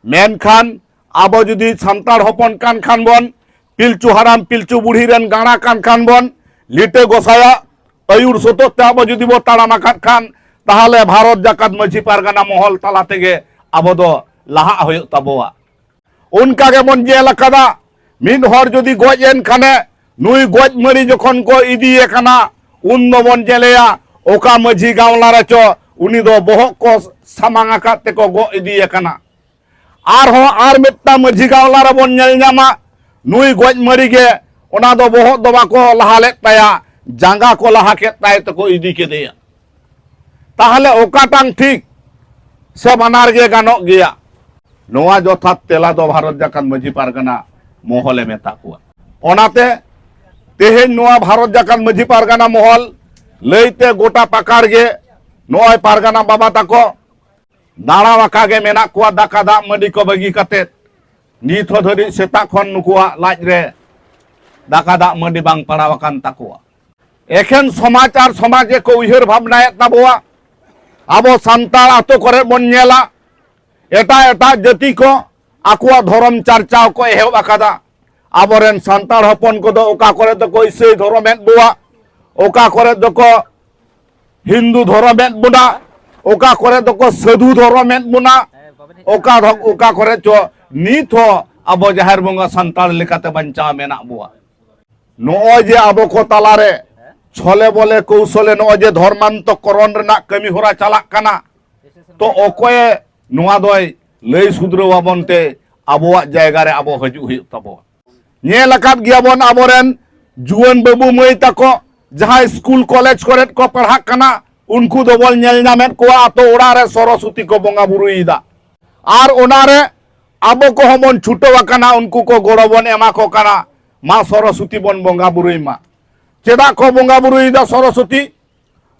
ᱢᱮᱱᱠᱷᱟᱱ ᱟᱵᱚ ᱡᱩᱫᱤ ᱥᱟᱱᱛᱟᱲ ᱦᱚᱯᱚᱱ ᱠᱟᱱ ᱠᱷᱟᱱ ᱵᱚᱱ, ᱯᱤᱞᱪᱩ ᱦᱟᱲᱟᱢ ᱯᱤᱞᱪᱩ ᱵᱩᱲᱦᱤ ᱨᱮᱱ ᱜᱟᱬᱟ ᱠᱟᱱ ᱠᱷᱟᱱ ᱵᱚᱱ, ᱞᱤᱴᱟᱹ ᱜᱚᱸᱥᱟᱭᱟᱜ ᱟᱹᱭᱩᱨ ᱥᱚᱛᱚᱛ ᱛᱮ ᱟᱵᱚ ᱡᱩᱫᱤ ᱵᱚ ᱛᱟᱲᱟᱢ ᱟᱠᱟᱫ ᱠᱷᱟᱱ, ᱛᱟᱦᱚᱞᱮ ᱵᱷᱟᱨᱚᱛ ᱡᱟᱠᱟᱛ ᱢᱟᱹᱡᱷᱤ ᱯᱟᱨᱜᱟᱱᱟ ᱢᱚᱦᱚᱞ ᱛᱟᱞᱟ ᱛᱮᱜᱮ ᱟᱵᱚ ᱫᱚ ᱞᱟᱦᱟᱜ ᱦᱩᱭᱩᱜ ᱛᱟᱵᱚᱣᱟ᱾ ᱚᱱᱠᱟ ᱜᱮᱵᱚᱱ ᱧᱮᱞ ᱟᱠᱟᱫᱟ, ᱢᱤᱫ ᱦᱚᱲ ᱡᱩᱫᱤ ᱜᱚᱡ ᱮᱱ ᱠᱷᱟᱱᱮ, ᱱᱩᱭ ᱜᱚᱡ ᱢᱟᱹᱨᱤ ᱡᱚᱠᱷᱚᱱ ᱠᱚ ᱤᱫᱤᱭᱮ ᱠᱟᱱᱟ, ᱩᱱ ᱫᱚᱵᱚᱱ ᱧᱮᱞᱮᱭᱟ ᱚᱠᱟ ᱢᱟᱹᱡᱷᱤ ᱜᱟᱶᱞᱟ ᱨᱮᱪᱚ ᱩᱱᱤ ᱫᱚ ᱵᱚᱦᱚᱜ ᱠᱚ ᱥᱟᱢᱟᱝ ᱟᱠᱟᱫ ᱛᱮᱠᱚ ᱜᱚᱜ ᱤᱫᱤᱭᱮ ᱠᱟᱱᱟ᱾ ᱟᱨᱦᱚᱸ ᱟᱨ ᱢᱤᱫᱴᱟᱝ ᱢᱟᱹᱡᱷᱤ ᱜᱟᱶᱞᱟ ᱨᱮᱵᱚᱱ ᱧᱮᱞ ᱧᱟᱢᱟ, ᱱᱩᱭ ᱜᱚᱡ ᱢᱟᱹᱨᱤ ᱜᱮ ᱚᱱᱟ ᱫᱚ ᱵᱚᱦᱚᱜ ᱫᱚ ᱵᱟᱠᱚ ᱞᱟᱦᱟ ᱞᱮᱫ ᱛᱟᱭᱟ, ᱡᱟᱸᱜᱟ ᱠᱚ ᱞᱟᱦᱟ ᱠᱮᱫ ᱛᱟᱭ ᱛᱮᱠᱚ ᱤᱫᱤ ᱠᱮᱫᱮᱭᱟ᱾ ᱛᱟᱦᱚᱞᱮ ᱚᱠᱟᱴᱟᱝ ᱴᱷᱤᱠ? ᱥᱮ ᱵᱟᱱᱟᱨ ᱜᱮ ᱜᱟᱱᱚᱜ ᱜᱮᱭᱟ? ᱱᱚᱣᱟ ᱡᱚᱛᱷᱟᱛ ᱛᱮᱞᱟ ᱫᱚ ᱵᱷᱟᱨᱚᱛ ᱡᱟᱠᱟᱛ ᱢᱟᱹᱡᱷᱤ ᱯᱟᱨᱜᱟᱱᱟ ᱢᱚᱦᱚᱞᱮ ᱢᱮᱛᱟ ᱠᱚᱣᱟ᱾ ᱚᱱᱟᱛᱮ ᱛᱮᱦᱮᱧ ᱱᱚᱣᱟ ᱵᱷᱟᱨᱚᱛ ᱡᱟᱠᱟᱛ ᱢᱟᱹᱡᱷᱤ ᱯᱟᱨᱜᱟᱱᱟ ᱢᱚᱦᱚᱞ ᱞᱟᱹᱭᱛᱮ ᱜᱚᱴᱟ ᱯᱟᱠᱟᱲ ᱜᱮ ᱱᱚᱜᱼᱚᱭ ᱯᱟᱨᱜᱟᱱᱟ ᱵᱟᱵᱟ ᱛᱟᱠᱚ ᱫᱟᱬᱟ ᱟᱠᱟ ᱜᱮ ᱢᱮᱱᱟᱜ ᱠᱚᱣᱟ, ᱫᱟᱠᱟ ᱫᱟᱜ ᱢᱟᱹᱰᱤ ᱠᱚ ᱵᱟᱹᱜᱤ ᱠᱟᱛᱮᱫ᱾ ᱱᱤᱛ ᱦᱚᱸ ᱫᱷᱟᱹᱨᱤᱡ ᱥᱮᱛᱟᱜ ᱠᱷᱚᱱ ᱱᱩᱠᱩᱣᱟᱜ ᱞᱟᱡ ᱨᱮ ᱫᱟᱠᱟ ᱫᱟᱜ ᱢᱟᱹᱰᱤ ᱵᱟᱝ ᱯᱟᱲᱟᱣ ᱟᱠᱟᱱ ᱛᱟᱠᱚᱣᱟ᱾ ᱮᱠᱷᱮᱱ ᱥᱚᱢᱟᱡᱽ ᱟᱨ ᱥᱚᱢᱟᱡᱽ ᱜᱮᱠᱚ ᱩᱭᱦᱟᱹᱨ ᱵᱷᱟᱵᱽᱱᱟᱭᱮᱫ ᱛᱟᱵᱚᱣᱟ᱾ ᱟᱵᱚ ᱥᱟᱱᱛᱟᱲ ᱟᱛᱳ ᱠᱚᱨᱮ ᱵᱚᱱ ᱧᱮᱞᱟ, ᱮᱴᱟᱜ ᱮᱴᱟᱜ ᱡᱟᱹᱛᱤ ᱠᱚ ᱟᱠᱚᱣᱟᱜ ᱫᱷᱚᱨᱚᱢ ᱪᱟᱨᱪᱟᱣ ᱠᱚ ᱮᱦᱚᱵ ᱟᱠᱟᱫᱟ᱾ ᱟᱵᱚᱨᱮᱱ ᱥᱟᱱᱛᱟᱲ ᱦᱚᱯᱚᱱ ᱠᱚᱫᱚ ᱚᱠᱟ ᱠᱚᱨᱮ ᱫᱚᱠᱚ ᱤᱥᱟᱹᱭ ᱫᱷᱚᱨᱚᱢᱮᱫ ᱵᱚᱣᱟ, ᱚᱠᱟ ᱠᱚᱨᱮ ᱫᱚᱠᱚ ᱦᱤᱱᱫᱩ ᱫᱷᱚᱨᱚᱢᱮᱫ ᱵᱚᱱᱟ, ᱚᱠᱟ ᱠᱚᱨᱮ ᱫᱚᱠᱚ ᱥᱟᱹᱫᱷᱩ ᱫᱷᱚᱨᱚᱢᱮᱫ ᱵᱚᱱᱟ, ᱚᱠᱟ ᱫᱷᱚ-, ᱚᱠᱟ ᱠᱚᱨᱮ ᱪᱚ ᱱᱤᱛ ᱦᱚᱸ ᱟᱵᱚ ᱡᱟᱦᱮᱨ ᱵᱚᱸᱜᱟ ᱥᱟᱱᱛᱟᱲ ᱞᱮᱠᱟᱛᱮ ᱵᱟᱧᱪᱟᱣ ᱢᱮᱱᱟᱜ ᱵᱚᱣᱟ᱾ ᱱᱚᱜᱼᱚᱭ ᱡᱮ ᱟᱵᱚ ᱠᱚ ᱛᱟᱞᱟᱨᱮ ᱪᱷᱚᱞᱮ ᱵᱚᱞᱮ ᱠᱚᱣᱥᱚᱞᱮ ᱱᱚᱜᱼᱚᱭ ᱡᱮ ᱫᱷᱚᱨᱢᱟᱱᱛᱚᱠᱚᱨᱚᱱ ᱨᱮᱱᱟᱜ ᱠᱟᱹᱢᱤ ᱦᱚᱨᱟ ᱪᱟᱞᱟᱜ ᱠᱟᱱᱟ, ᱛᱚ ᱚᱠᱚᱭᱮ ᱱᱚᱣᱟ ᱫᱚᱭ ᱞᱟᱹᱭ ᱥᱩᱫᱷᱨᱟᱹᱣ ᱟᱵᱚᱱ ᱛᱮ ᱟᱵᱚᱣᱟᱜ ᱡᱟᱭᱜᱟ ᱨᱮ ᱟᱵᱚ ᱦᱤᱡᱩᱜ ᱦᱩᱭᱩᱜ ᱛᱟᱵᱚᱱᱟ? ᱧᱮᱞ ᱟᱠᱟᱫ ᱜᱮᱭᱟᱵᱚᱱ, ᱟᱵᱚᱨᱮᱱ ᱡᱩᱣᱟᱹᱱ ᱵᱟᱹᱵᱩ ᱢᱟᱹᱭ ᱛᱟᱠᱚ ᱡᱟᱦᱟᱸᱭ ᱥᱠᱩᱞ ᱠᱚᱞᱮᱡᱽ ᱠᱚᱨᱮᱫ ᱠᱚ ᱯᱟᱲᱦᱟᱜ ᱠᱟᱱᱟ, ᱩᱱᱠᱩ ᱫᱚᱵᱚᱱ ᱧᱮᱞ ᱧᱟᱢᱮᱫ ᱠᱚᱣᱟ ᱟᱛᱳ ᱚᱲᱟᱜ ᱨᱮ ᱥᱚᱨᱚᱥᱚᱛᱤ ᱠᱚ ᱵᱚᱸᱜᱟ ᱵᱩᱨᱩᱭᱮᱫᱟ᱾ ᱟᱨ ᱚᱱᱟᱨᱮ ᱟᱵᱚ ᱠᱚᱦᱚᱸ ᱵᱚᱱ ᱪᱷᱩᱴᱟᱹᱣ ᱟᱠᱟᱱᱟ, ᱩᱱᱠᱩ ᱠᱚ ᱜᱚᱲᱚ ᱵᱚᱱ ᱮᱢᱟ ᱠᱚ ᱠᱟᱱᱟ, ᱢᱟ ᱥᱚᱨᱚᱥᱚᱛᱤ ᱵᱚᱱ ᱵᱚᱸᱜᱟ ᱵᱩᱨᱩᱭ ᱢᱟ᱾ ᱪᱮᱫᱟᱜ ᱠᱚ ᱵᱚᱸᱜᱟ ᱵᱩᱨᱩᱭᱮᱫᱟ ᱥᱚᱨᱚᱥᱚᱛᱤ?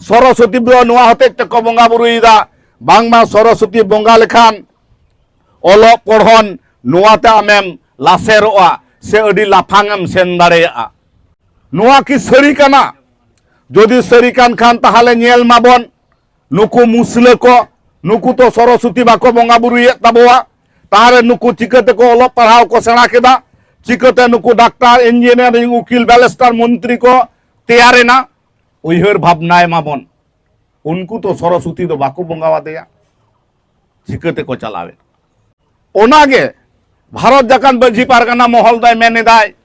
ᱥᱚᱨᱚᱥᱚᱛᱤ ᱫᱚ ᱱᱚᱣᱟ ᱦᱚᱛᱮᱡ ᱛᱮᱠᱚ ᱵᱚᱸᱜᱟ ᱵᱩᱨᱩᱭᱮᱫᱟ, ᱵᱟᱝᱢᱟ ᱥᱚᱨᱚᱥᱚᱛᱤ ᱵᱚᱸᱜᱟ ᱞᱮᱠᱷᱟᱱ ᱚᱞᱚᱜ ᱯᱚᱲᱦᱚᱱ ᱱᱚᱣᱟᱛᱮ ᱟᱢᱮᱢ ᱞᱟᱥᱮᱨᱚᱜᱼᱟ ᱥᱮ ᱟᱹᱰᱤ ᱞᱟᱯᱷᱟᱝ ᱮᱢ ᱥᱮᱱ ᱫᱟᱲᱮᱭᱟᱜᱼᱟ᱾ ᱱᱚᱣᱟ ᱠᱤ ᱥᱟᱹᱨᱤ ᱠᱟᱱᱟ? ᱡᱩᱫᱤ ᱥᱟᱹᱨᱤ ᱠᱟᱱ ᱠᱷᱟᱱ, ᱛᱟᱦᱚᱞᱮ ᱧᱮᱞ ᱢᱟᱵᱚᱱ, ᱱᱩᱠᱩ ᱢᱩᱥᱞᱟᱹ ᱠᱚ, ᱱᱩᱠᱩ ᱛᱚ ᱥᱚᱨᱚᱥᱚᱛᱤ ᱵᱟᱠᱚ ᱵᱚᱸᱜᱟ ᱵᱩᱨᱩᱭᱮᱫ ᱛᱟᱵᱚᱣᱟ, ᱛᱟᱦᱚᱞᱮ ᱱᱩᱠᱩ ᱪᱤᱠᱟᱹ ᱛᱮᱠᱚ ᱚᱞᱚᱜ ᱯᱟᱲᱦᱟᱣ ᱠᱚ ᱥᱮᱬᱟ ᱠᱮᱫᱟ? ᱪᱤᱠᱟᱹᱛᱮ ᱱᱩᱠᱩ ᱰᱟᱠᱛᱟᱨ, ᱤᱧᱡᱤᱱᱤᱭᱟᱨᱤᱝ, ᱩᱠᱤᱞ, ᱵᱮᱨᱤᱥᱴᱟᱨ, ᱢᱚᱱᱛᱨᱤ ᱠᱚ ᱛᱮᱭᱟᱨᱮᱱᱟ? ᱩᱭᱦᱟᱹᱨ ᱵᱷᱟᱵᱽᱱᱟᱭ ᱢᱟᱵᱚᱱ᱾ ᱩᱱᱠᱩ ᱛᱚ ᱥᱚᱨᱚᱥᱚᱛᱤ ᱫᱚ ᱵᱟᱠᱚ ᱵᱚᱸᱜᱟ ᱟᱫᱮᱭᱟ, ᱪᱤᱠᱟᱹ ᱛᱮᱠᱚ ᱪᱟᱞᱟᱣᱮᱫ? ᱚᱱᱟᱜᱮ ᱵᱷᱟᱨᱚᱛ ᱡᱟᱠᱟᱛ ᱢᱟᱹᱡᱷᱤ ᱯᱟᱨᱜᱟᱱᱟ ᱢᱚᱦᱚᱞ ᱫᱚᱭ ᱢᱮᱱ ᱮᱫᱟᱭ,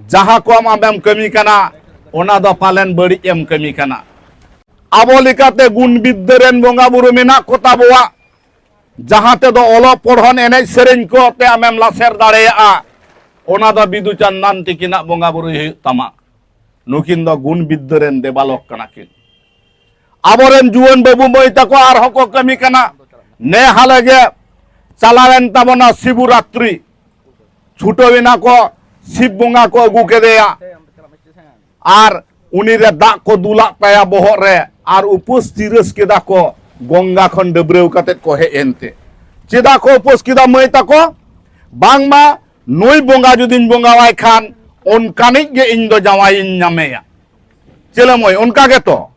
ᱡᱟᱦᱟᱸ ᱠᱚ ᱟᱢ ᱟᱢᱮᱢ ᱠᱟᱹᱢᱤ ᱠᱟᱱᱟ, ᱚᱱᱟ ᱫᱚ ᱯᱟᱞᱮᱱ ᱵᱟᱹᱲᱤᱡ ᱮᱢ ᱠᱟᱹᱢᱤ ᱠᱟᱱᱟ᱾ ᱟᱵᱚ ᱞᱮᱠᱟᱛᱮ ᱜᱩᱱ ᱵᱤᱫᱽᱫᱟᱹ ᱨᱮᱱ ᱵᱚᱸᱜᱟ ᱵᱩᱨᱩ ᱢᱮᱱᱟᱜ ᱠᱚ ᱛᱟᱵᱚᱣᱟ, ᱡᱟᱦᱟᱸ ᱛᱮᱫᱚ ᱚᱞᱚᱜ ᱯᱚᱲᱦᱚᱱ, ᱮᱱᱮᱡ ᱥᱮᱨᱮᱧ ᱠᱚ ᱛᱮ ᱟᱢᱮᱢ ᱞᱟᱥᱮᱨ ᱫᱟᱲᱮᱭᱟᱜᱼᱟ, ᱚᱱᱟ ᱫᱚ ᱵᱤᱫᱩ ᱪᱟᱸᱫᱟᱱ ᱛᱤᱠᱤᱱᱟᱜ ᱵᱚᱸᱜᱟ ᱵᱩᱨᱩᱭ ᱦᱩᱭᱩᱜ ᱛᱟᱢᱟ᱾ ᱱᱩᱠᱤᱱ ᱫᱚ ᱜᱩᱱ ᱵᱤᱫᱽᱫᱟᱹ ᱨᱮᱱ ᱫᱮᱵᱟᱞᱚᱠ ᱠᱟᱱᱟ ᱠᱤᱱ᱾ ᱟᱵᱚᱨᱮᱱ ᱡᱩᱣᱟᱹᱱ ᱵᱟᱹᱵᱩ ᱢᱟᱹᱭ ᱛᱟᱠᱚ ᱟᱨᱦᱚᱸ ᱠᱚ ᱠᱟᱹᱢᱤ ᱠᱟᱱᱟ᱾ ᱱᱮ ᱦᱟᱞᱮ ᱜᱮ ᱪᱟᱞᱟᱣᱮᱱ ᱛᱟᱵᱚᱱᱟ ᱥᱤᱵᱚᱨᱟᱛᱨᱤ, ᱪᱷᱩᱴᱟᱹᱣ ᱮᱱᱟ ᱠᱚ, ᱥᱤᱵ ᱵᱚᱸᱜᱟ ᱠᱚ ᱟᱹᱜᱩ ᱠᱮᱫᱮᱭᱟ᱾ ᱟᱨ ᱩᱱᱤ ᱨᱮ ᱫᱟᱜ ᱠᱚ ᱫᱩᱞᱟᱜ ᱛᱟᱭᱟ ᱵᱚᱦᱚᱜ ᱨᱮ, ᱟᱨ ᱩᱯᱟᱹᱥ ᱛᱤᱨᱟᱹᱥ ᱠᱮᱫᱟ ᱠᱚ, ᱜᱚᱝᱜᱟ ᱠᱷᱚᱱ ᱰᱟᱹᱵᱽᱨᱟᱹᱣ ᱠᱟᱛᱮᱫ ᱠᱚ ᱦᱮᱡ ᱮᱱᱛᱮ᱾ ᱪᱮᱫᱟᱜ ᱠᱚ ᱩᱯᱟᱹᱥ ᱠᱮᱫᱟ ᱢᱟᱹᱭ ᱛᱟᱠᱚ? ᱵᱟᱝᱢᱟ ᱱᱩᱭ ᱵᱚᱸᱜᱟ ᱡᱩᱫᱤᱧ ᱵᱚᱸᱜᱟᱣᱟᱭ ᱠᱷᱟᱱ, ᱚᱱᱠᱟᱱᱤᱡ ᱜᱮ ᱤᱧ ᱫᱚ ᱡᱟᱶᱟᱭᱤᱧ ᱧᱟᱢᱮᱭᱟ᱾ ᱪᱮᱞᱮ ᱢᱟᱹᱭ, ᱚᱱᱠᱟ ᱜᱮᱛᱚ?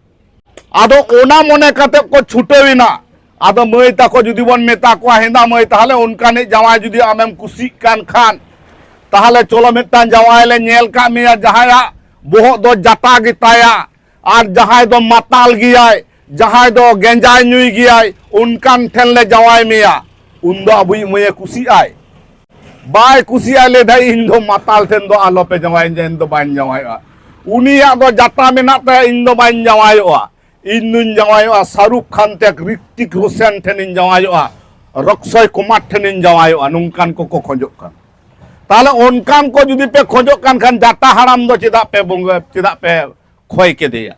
ᱟᱫᱚ ᱚᱱᱟ ᱢᱚᱱᱮ ᱠᱟᱛᱮ ᱠᱚ ᱪᱷᱩᱴᱟᱹᱣ ᱮᱱᱟ᱾ ᱟᱫᱚ ᱢᱟᱹᱭ ᱛᱟᱠᱚ ᱡᱩᱫᱤ ᱵᱚᱱ ᱢᱮᱛᱟ ᱠᱚᱣᱟ, "ᱦᱮᱸᱫᱟ ᱢᱟᱹᱭ, ᱛᱟᱦᱞᱮ ᱚᱱᱠᱟᱱᱤᱡ ᱡᱟᱶᱟᱭ ᱡᱩᱫᱤ ᱟᱢᱮᱢ ᱠᱩᱥᱤᱜ ᱠᱟᱱ ᱠᱷᱟᱱ, ᱛᱟᱦᱞᱮ ᱪᱚᱞᱚ ᱢᱤᱫᱴᱟᱝ ᱡᱟᱶᱟᱭ ᱞᱮ ᱧᱮᱞ ᱠᱟᱜ ᱢᱮᱭᱟ, ᱡᱟᱦᱟᱸᱭᱟᱜ ᱵᱚᱦᱚᱜ ᱫᱚ ᱡᱟᱴᱟ ᱜᱮᱛᱟᱭᱟ, ᱟᱨ ᱡᱟᱦᱟᱸᱭ ᱫᱚ ᱢᱟᱛᱟᱞ ᱜᱮᱭᱟᱭ, ᱡᱟᱦᱟᱸᱭ ᱫᱚ ᱜᱮᱸᱡᱟᱭ ᱧᱩᱭ ᱜᱮᱭᱟᱭ, ᱚᱱᱠᱟᱱ ᱴᱷᱮᱱ ᱞᱮ ᱡᱟᱶᱟᱭ ᱢᱮᱭᱟ᱾" ᱩᱱᱫᱚ ᱟᱵᱚᱭᱤᱡ ᱢᱟᱹᱭᱮ ᱠᱩᱥᱤᱜ ᱟᱭ? ᱵᱟᱭ ᱠᱩᱥᱤᱜᱼᱟ, ᱞᱟᱹᱭ ᱫᱟᱭ, "ᱤᱧ ᱫᱚ ᱢᱟᱛᱟᱞ ᱴᱷᱮᱱ ᱫᱚ ᱟᱞᱚᱯᱮ ᱡᱟᱶᱟᱭᱤᱧᱟ, ᱤᱧ ᱫᱚ ᱵᱟᱹᱧ ᱡᱟᱶᱟᱭᱚᱜᱼᱟ᱾ ᱩᱱᱤᱭᱟᱜ ᱫᱚ ᱡᱟᱴᱟ ᱢᱮᱱᱟᱜ ᱛᱟᱭᱟ, ᱤᱧ ᱫᱚ ᱵᱟᱹᱧ ᱡᱟᱶᱟᱭᱚᱜᱼᱟ᱾ ᱤᱧ ᱫᱩᱧ ᱡᱟᱶᱟᱭᱚᱜᱼᱟ ᱥᱟᱦᱨᱩᱠ ᱠᱷᱟᱱ ᱛᱮ, ᱨᱤᱛᱤᱠ ᱨᱳᱥᱮᱱ ᱴᱷᱮᱱᱤᱧ ᱡᱟᱶᱟᱭᱚᱜᱼᱟ, ᱨᱚᱠᱥᱚᱭ ᱠᱩᱢᱟᱨ ᱴᱷᱮᱱᱤᱧ ᱡᱟᱶᱟᱭᱚᱜᱼᱟ᱾" ᱱᱚᱝᱠᱟᱱ ᱠᱚᱠᱚ ᱠᱷᱚᱡᱚᱜ ᱠᱟᱱᱟ᱾ ᱛᱟᱦᱞᱮ ᱚᱱᱠᱟᱱ ᱠᱚ ᱡᱩᱫᱤ ᱯᱮ ᱠᱷᱚᱡᱚᱜ ᱠᱟᱱ ᱠᱷᱟᱱ, ᱡᱟᱴᱟ ᱦᱟᱲᱟᱢ ᱫᱚ ᱪᱮᱫᱟᱜ ᱯᱮ ᱵᱚᱸᱜᱟ, ᱪᱮᱫᱟᱜ ᱯᱮ ᱠᱷᱚᱭ ᱠᱮᱫᱮᱭᱟ?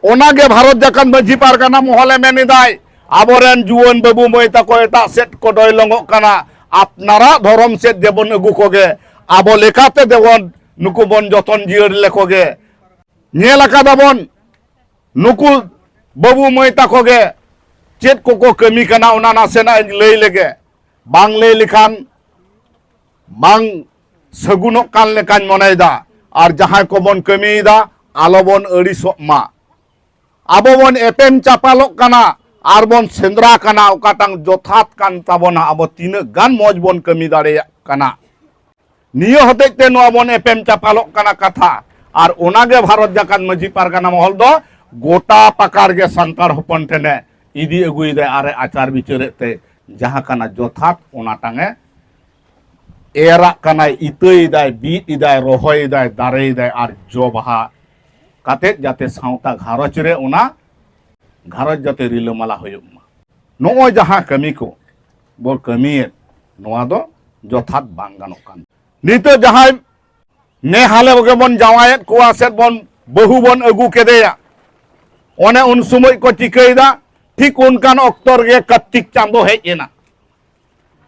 ᱚᱱᱟᱜᱮ ᱵᱷᱟᱨᱚᱛ ᱡᱟᱠᱟᱛ ᱢᱟᱹᱡᱷᱤ ᱯᱟᱨᱜᱟᱱᱟ ᱢᱚᱦᱚᱞᱮ ᱢᱮᱱ ᱮᱫᱟᱭ, ᱟᱵᱚᱨᱮᱱ ᱡᱩᱣᱟᱹᱱ ᱵᱟᱹᱵᱩ ᱢᱟᱹᱭ ᱛᱟᱠᱚ ᱮᱴᱟᱜ ᱥᱮᱫ ᱠᱚ ᱰᱚᱭᱞᱚᱝᱚᱜ ᱠᱟᱱᱟ, ᱟᱯᱱᱟᱨᱟᱜ ᱫᱷᱚᱨᱚᱢ ᱥᱮᱫ ᱜᱮᱵᱚᱱ ᱟᱹᱜᱩ ᱠᱚᱜᱮ, ᱟᱵᱚ ᱞᱮᱠᱟᱛᱮ ᱫᱮᱵᱚᱱ ᱱᱩᱠᱩ ᱵᱚᱱ ᱡᱚᱛᱚᱱ ᱡᱤᱭᱟᱹᱲ ᱞᱮᱠᱚ ᱜᱮ᱾ ᱧᱮᱞ ᱟᱠᱟᱫᱟ ᱵᱚᱱ ᱱᱩᱠᱩ ᱵᱟᱹᱵᱩ ᱢᱟᱹᱭ ᱛᱟᱠᱚ ᱜᱮ ᱪᱮᱫ ᱠᱚᱠᱚ ᱠᱟᱹᱢᱤ ᱠᱟᱱᱟ, ᱚᱱᱟ ᱱᱟᱥᱮᱱᱟᱜ ᱤᱧ ᱞᱟᱹᱭ ᱞᱮᱜᱮ᱾ ᱵᱟᱝ ᱞᱟᱹᱭ ᱞᱮᱠᱷᱟᱱ ᱵᱟᱝ ᱥᱟᱹᱜᱩᱱᱚᱜ ᱠᱟᱱ ᱞᱮᱠᱟᱧ ᱢᱚᱱᱮᱭᱮᱫᱟ᱾ ᱟᱨ ᱡᱟᱦᱟᱸᱭ ᱠᱚᱵᱚᱱ ᱠᱟᱹᱢᱤᱭᱮᱫᱟ, ᱟᱞᱚᱵᱚᱱ ᱟᱹᱲᱤᱥᱚᱜ ᱢᱟ᱾ ᱟᱵᱚ ᱵᱚᱱ ᱮᱯᱮᱢ ᱪᱟᱯᱟᱞᱚᱜ ᱠᱟᱱᱟ ᱟᱨ ᱵᱚᱱ ᱥᱮᱸᱫᱽᱨᱟ ᱠᱟᱱᱟ ᱚᱠᱟᱴᱟᱝ ᱡᱚᱛᱷᱟᱛ ᱠᱟᱱ ᱛᱟᱵᱚᱱᱟ, ᱟᱵᱚ ᱛᱤᱱᱟᱹᱜ ᱜᱟᱱ ᱢᱚᱡᱽ ᱵᱚᱱ ᱠᱟᱹᱢᱤ ᱫᱟᱲᱮᱭᱟᱜ ᱠᱟᱱᱟ᱾ ᱱᱤᱭᱟᱹ ᱦᱚᱛᱮᱡ ᱛᱮ ᱱᱚᱣᱟ ᱵᱚᱱ ᱮᱯᱮᱢ ᱪᱟᱯᱟᱞᱚᱜ ᱠᱟᱱᱟ ᱠᱟᱛᱷᱟ᱾ ᱟᱨ ᱚᱱᱟᱜᱮ ᱵᱷᱟᱨᱚᱛ ᱡᱟᱠᱟᱛ ᱢᱟᱹᱡᱷᱤ ᱯᱟᱨᱜᱟᱱᱟ ᱢᱚᱦᱚᱞ ᱫᱚ ᱜᱚᱴᱟ ᱯᱟᱠᱟᱲ ᱜᱮ ᱥᱟᱱᱛᱟᱲ ᱦᱚᱯᱚᱱ ᱴᱷᱮᱱᱮ ᱤᱫᱤ ᱟᱹᱜᱩᱭᱮᱫᱟᱭ ᱟᱨ ᱮ ᱟᱪᱟᱨ ᱵᱤᱪᱟᱹᱨᱮᱫ ᱛᱮ, ᱡᱟᱦᱟᱸ ᱠᱟᱱᱟ ᱡᱚᱛᱷᱟᱛ, ᱚᱱᱟᱴᱟᱝ ᱮ ᱮᱨᱟᱜ ᱠᱟᱱᱟᱭ, ᱤᱛᱟᱹᱭᱮᱫᱟᱭ, ᱵᱤᱫ ᱮᱫᱟᱭ, ᱨᱚᱦᱚᱭᱮᱫᱟᱭ, ᱫᱟᱨᱮᱭᱮᱫᱟᱭ ᱟᱨ ᱡᱚ ᱵᱟᱦᱟ ᱠᱟᱛᱮᱫ ᱡᱟᱛᱮ ᱥᱟᱶᱛᱟ ᱜᱷᱟᱨᱚᱸᱡᱽ ᱨᱮ ᱚᱱᱟ ᱜᱷᱟᱨᱚᱸᱡᱽ ᱡᱟᱛᱮ ᱨᱤᱞᱟᱹᱢᱟᱞᱟ ᱦᱩᱭᱩᱜ ᱢᱟ᱾ ᱱᱚᱜᱼᱚᱭ ᱡᱟᱦᱟᱸ ᱠᱟᱹᱢᱤ ᱠᱚ ᱵᱚ ᱠᱟᱹᱢᱤᱭᱮᱫ, ᱱᱚᱣᱟ ᱫᱚ ᱡᱚᱛᱷᱟᱛ ᱵᱟᱝ ᱜᱟᱱᱚᱜ ᱠᱟᱱ᱾ ᱱᱤᱛᱚᱜ ᱡᱟᱦᱟᱸᱭ ᱱᱮ ᱦᱟᱞᱮ ᱜᱮᱵᱚᱱ ᱡᱟᱶᱟᱭᱮᱫ ᱠᱚᱣᱟ ᱥᱮ ᱵᱚᱱ ᱵᱟᱹᱦᱩ ᱵᱚᱱ ᱟᱹᱜᱩ ᱠᱮᱫᱮᱭᱟ, ᱚᱱᱮ ᱩᱱ ᱥᱚᱢᱚᱭ ᱠᱚ ᱪᱤᱠᱟᱹᱭᱮᱫᱟ, ᱴᱷᱤᱠ ᱚᱱᱠᱟᱱ ᱚᱠᱛᱚ ᱨᱮᱜᱮ ᱠᱟᱨᱛᱤᱠ ᱪᱟᱸᱫᱚ ᱦᱮᱡ ᱮᱱᱟ᱾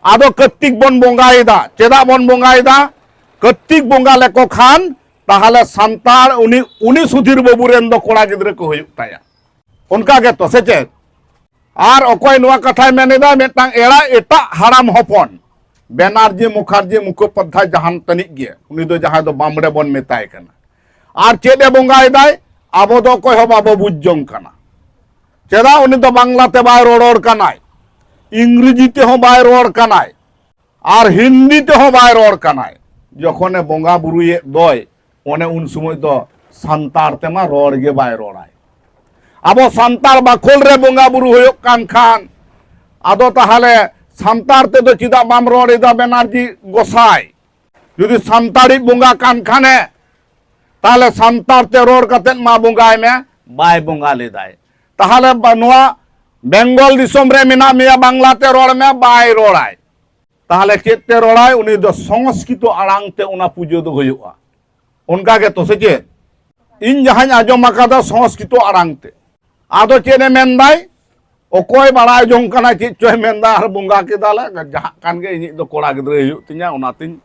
ᱟᱫᱚ ᱠᱟᱨᱛᱤᱠ ᱵᱚᱱ ᱵᱚᱸᱜᱟᱭᱮᱫᱟ᱾ ᱪᱮᱫᱟᱜ ᱵᱚᱱ ᱵᱚᱸᱜᱟᱭᱮᱫᱟ? ᱠᱟᱨᱛᱤᱠ ᱵᱚᱸᱜᱟ ᱞᱮᱠᱚ ᱠᱷᱟᱱ ᱛᱟᱦᱞᱮ ᱥᱟᱱᱛᱟᱲ ᱩᱱᱤ, ᱩᱱᱤ ᱥᱩᱫᱷᱤᱨ ᱵᱟᱹᱵᱩ ᱨᱮᱱ ᱫᱚ ᱠᱚᱲᱟ ᱜᱤᱫᱽᱨᱟᱹ ᱠᱚ ᱦᱩᱭᱩᱜ ᱛᱟᱭᱟ᱾ ᱚᱱᱠᱟ ᱜᱮᱛᱚ, ᱥᱮ ᱪᱮᱫ? ᱟᱨ ᱚᱠᱚᱭ ᱱᱚᱣᱟ ᱠᱟᱛᱷᱟᱭ ᱢᱮᱱ ᱮᱫᱟ? ᱢᱤᱫᱴᱟᱝ ᱮᱲᱟ ᱮᱴᱟᱜ ᱦᱟᱲᱟᱢ ᱦᱚᱯᱚᱱ, ᱵᱮᱱᱟᱨᱡᱤ ᱢᱩᱠᱷᱟᱨᱡᱤ ᱢᱩᱠᱷᱳᱯᱟᱫᱽᱫᱷᱟᱭ ᱡᱟᱦᱟᱱ ᱛᱟᱹᱱᱤᱡ ᱜᱮ, ᱩᱱᱤ ᱫᱚ ᱡᱟᱦᱟᱸᱭ ᱫᱚ ᱵᱟᱢᱲᱮ ᱵᱚᱱ ᱢᱮᱛᱟᱭ ᱠᱟᱱᱟ᱾ ᱟᱨ ᱪᱮᱫ ᱮ ᱵᱚᱸᱜᱟᱭᱮᱫᱟᱭ? ᱟᱵᱚ ᱫᱚ ᱚᱠᱚᱭ ᱦᱚᱸ ᱵᱟᱵᱚ ᱵᱩᱡᱽ ᱡᱚᱝ ᱠᱟᱱᱟ᱾ ᱪᱮᱫᱟᱜ ᱩᱱᱤ ᱫᱚ ᱵᱟᱝᱞᱟ ᱛᱮ ᱵᱟᱭ ᱨᱚᱨᱚᱲ ᱠᱟᱱᱟᱭ, ᱤᱝᱨᱮᱡᱤ ᱛᱮᱦᱚᱸ ᱵᱟᱭ ᱨᱚᱲ ᱠᱟᱱᱟᱭ, ᱟᱨ ᱦᱤᱱᱫᱤ ᱛᱮᱦᱚᱸ ᱵᱟᱭ ᱨᱚᱲ ᱠᱟᱱᱟᱭ? ᱡᱚᱠᱷᱚᱱᱮ ᱵᱚᱸᱜᱟ ᱵᱩᱨᱩᱭᱮᱫ ᱫᱚᱭ, ᱚᱱᱮ ᱩᱱ ᱥᱚᱢᱚᱭ ᱫᱚ ᱥᱟᱱᱛᱟᱲ ᱛᱮᱢᱟ ᱨᱚᱲ ᱜᱮ ᱵᱟᱭ ᱨᱚᱲᱟᱭ᱾ ᱟᱵᱚ ᱥᱟᱱᱛᱟᱲ ᱵᱟᱠᱷᱳᱞ ᱨᱮ ᱵᱚᱸᱜᱟ ᱵᱩᱨᱩ ᱦᱩᱭᱩᱜ ᱠᱟᱱ ᱠᱷᱟᱱ, ᱟᱫᱚ ᱛᱟᱦᱚᱞᱮ ᱥᱟᱱᱛᱟᱲ ᱛᱮᱫᱚ ᱪᱮᱫᱟᱜ ᱵᱟᱢ ᱨᱚᱲ ᱮᱫᱟ ᱵᱮᱱᱟᱨᱡᱤ ᱜᱚᱸᱥᱟᱭ? ᱡᱩᱫᱤ ᱥᱟᱱᱛᱟᱲᱤ ᱵᱚᱸᱜᱟ ᱠᱟᱱ ᱠᱷᱟᱱᱮ, ᱛᱟᱦᱚᱞᱮ ᱥᱟᱱᱛᱟᱲ ᱛᱮ ᱨᱚᱲ ᱠᱟᱛᱮᱫ ᱢᱟ ᱵᱚᱸᱜᱟᱭ ᱢᱮ, ᱵᱟᱭ ᱵᱚᱸᱜᱟ ᱞᱮᱫᱟᱭ᱾ ᱛᱟᱦᱚᱞᱮ ᱵᱟ-, ᱱᱚᱣᱟ ᱵᱮᱝᱜᱚᱞ ᱫᱤᱥᱚᱢ ᱨᱮ ᱢᱮᱱᱟᱜ ᱢᱮᱭᱟ, ᱵᱟᱝᱞᱟ ᱛᱮ ᱨᱚᱲ ᱢᱮ, ᱵᱟᱭ ᱨᱚᱲᱟᱭ᱾ ᱛᱟᱦᱚᱞᱮ ᱪᱮᱫ ᱛᱮ ᱨᱚᱲᱟᱭ? ᱩᱱᱤ ᱫᱚ ᱥᱚᱝᱥᱠᱨᱤᱛᱚ ᱟᱲᱟᱝ ᱛᱮ ᱚᱱᱟ ᱯᱩᱡᱟᱹ ᱫᱚ ᱦᱩᱭᱩᱜᱼᱟ᱾ ᱚᱱᱠᱟ ᱜᱮ ᱛᱚ, ᱥᱮ ᱪᱮᱫ? ᱤᱧ ᱡᱟᱦᱟᱸᱧ ᱟᱸᱡᱚᱢ ᱟᱠᱟᱫᱟ ᱥᱚᱝᱥᱠᱨᱤᱛᱚ ᱟᱲᱟᱝ ᱛᱮ᱾ ᱟᱫᱚ ᱪᱮᱫ ᱮ ᱢᱮᱱᱫᱟᱭ? ᱚᱠᱚᱭ ᱵᱟᱲᱟᱭ ᱡᱚᱝ ᱠᱟᱱᱟ ᱪᱮᱫ ᱪᱚᱭ ᱢᱮᱱᱫᱟ, ᱟᱨ ᱵᱚᱸᱜᱟ ᱠᱮᱫᱟᱞᱮ, ᱡᱟᱦᱟᱸ ᱠᱟᱱ ᱜᱮ, ᱤᱧᱤᱡ ᱫᱚ ᱠᱚᱲᱟ ᱜᱤᱫᱽᱨᱟᱹᱭ ᱦᱩᱭᱩᱜ ᱛᱤᱧᱟ, ᱚᱱᱟᱛᱤᱧ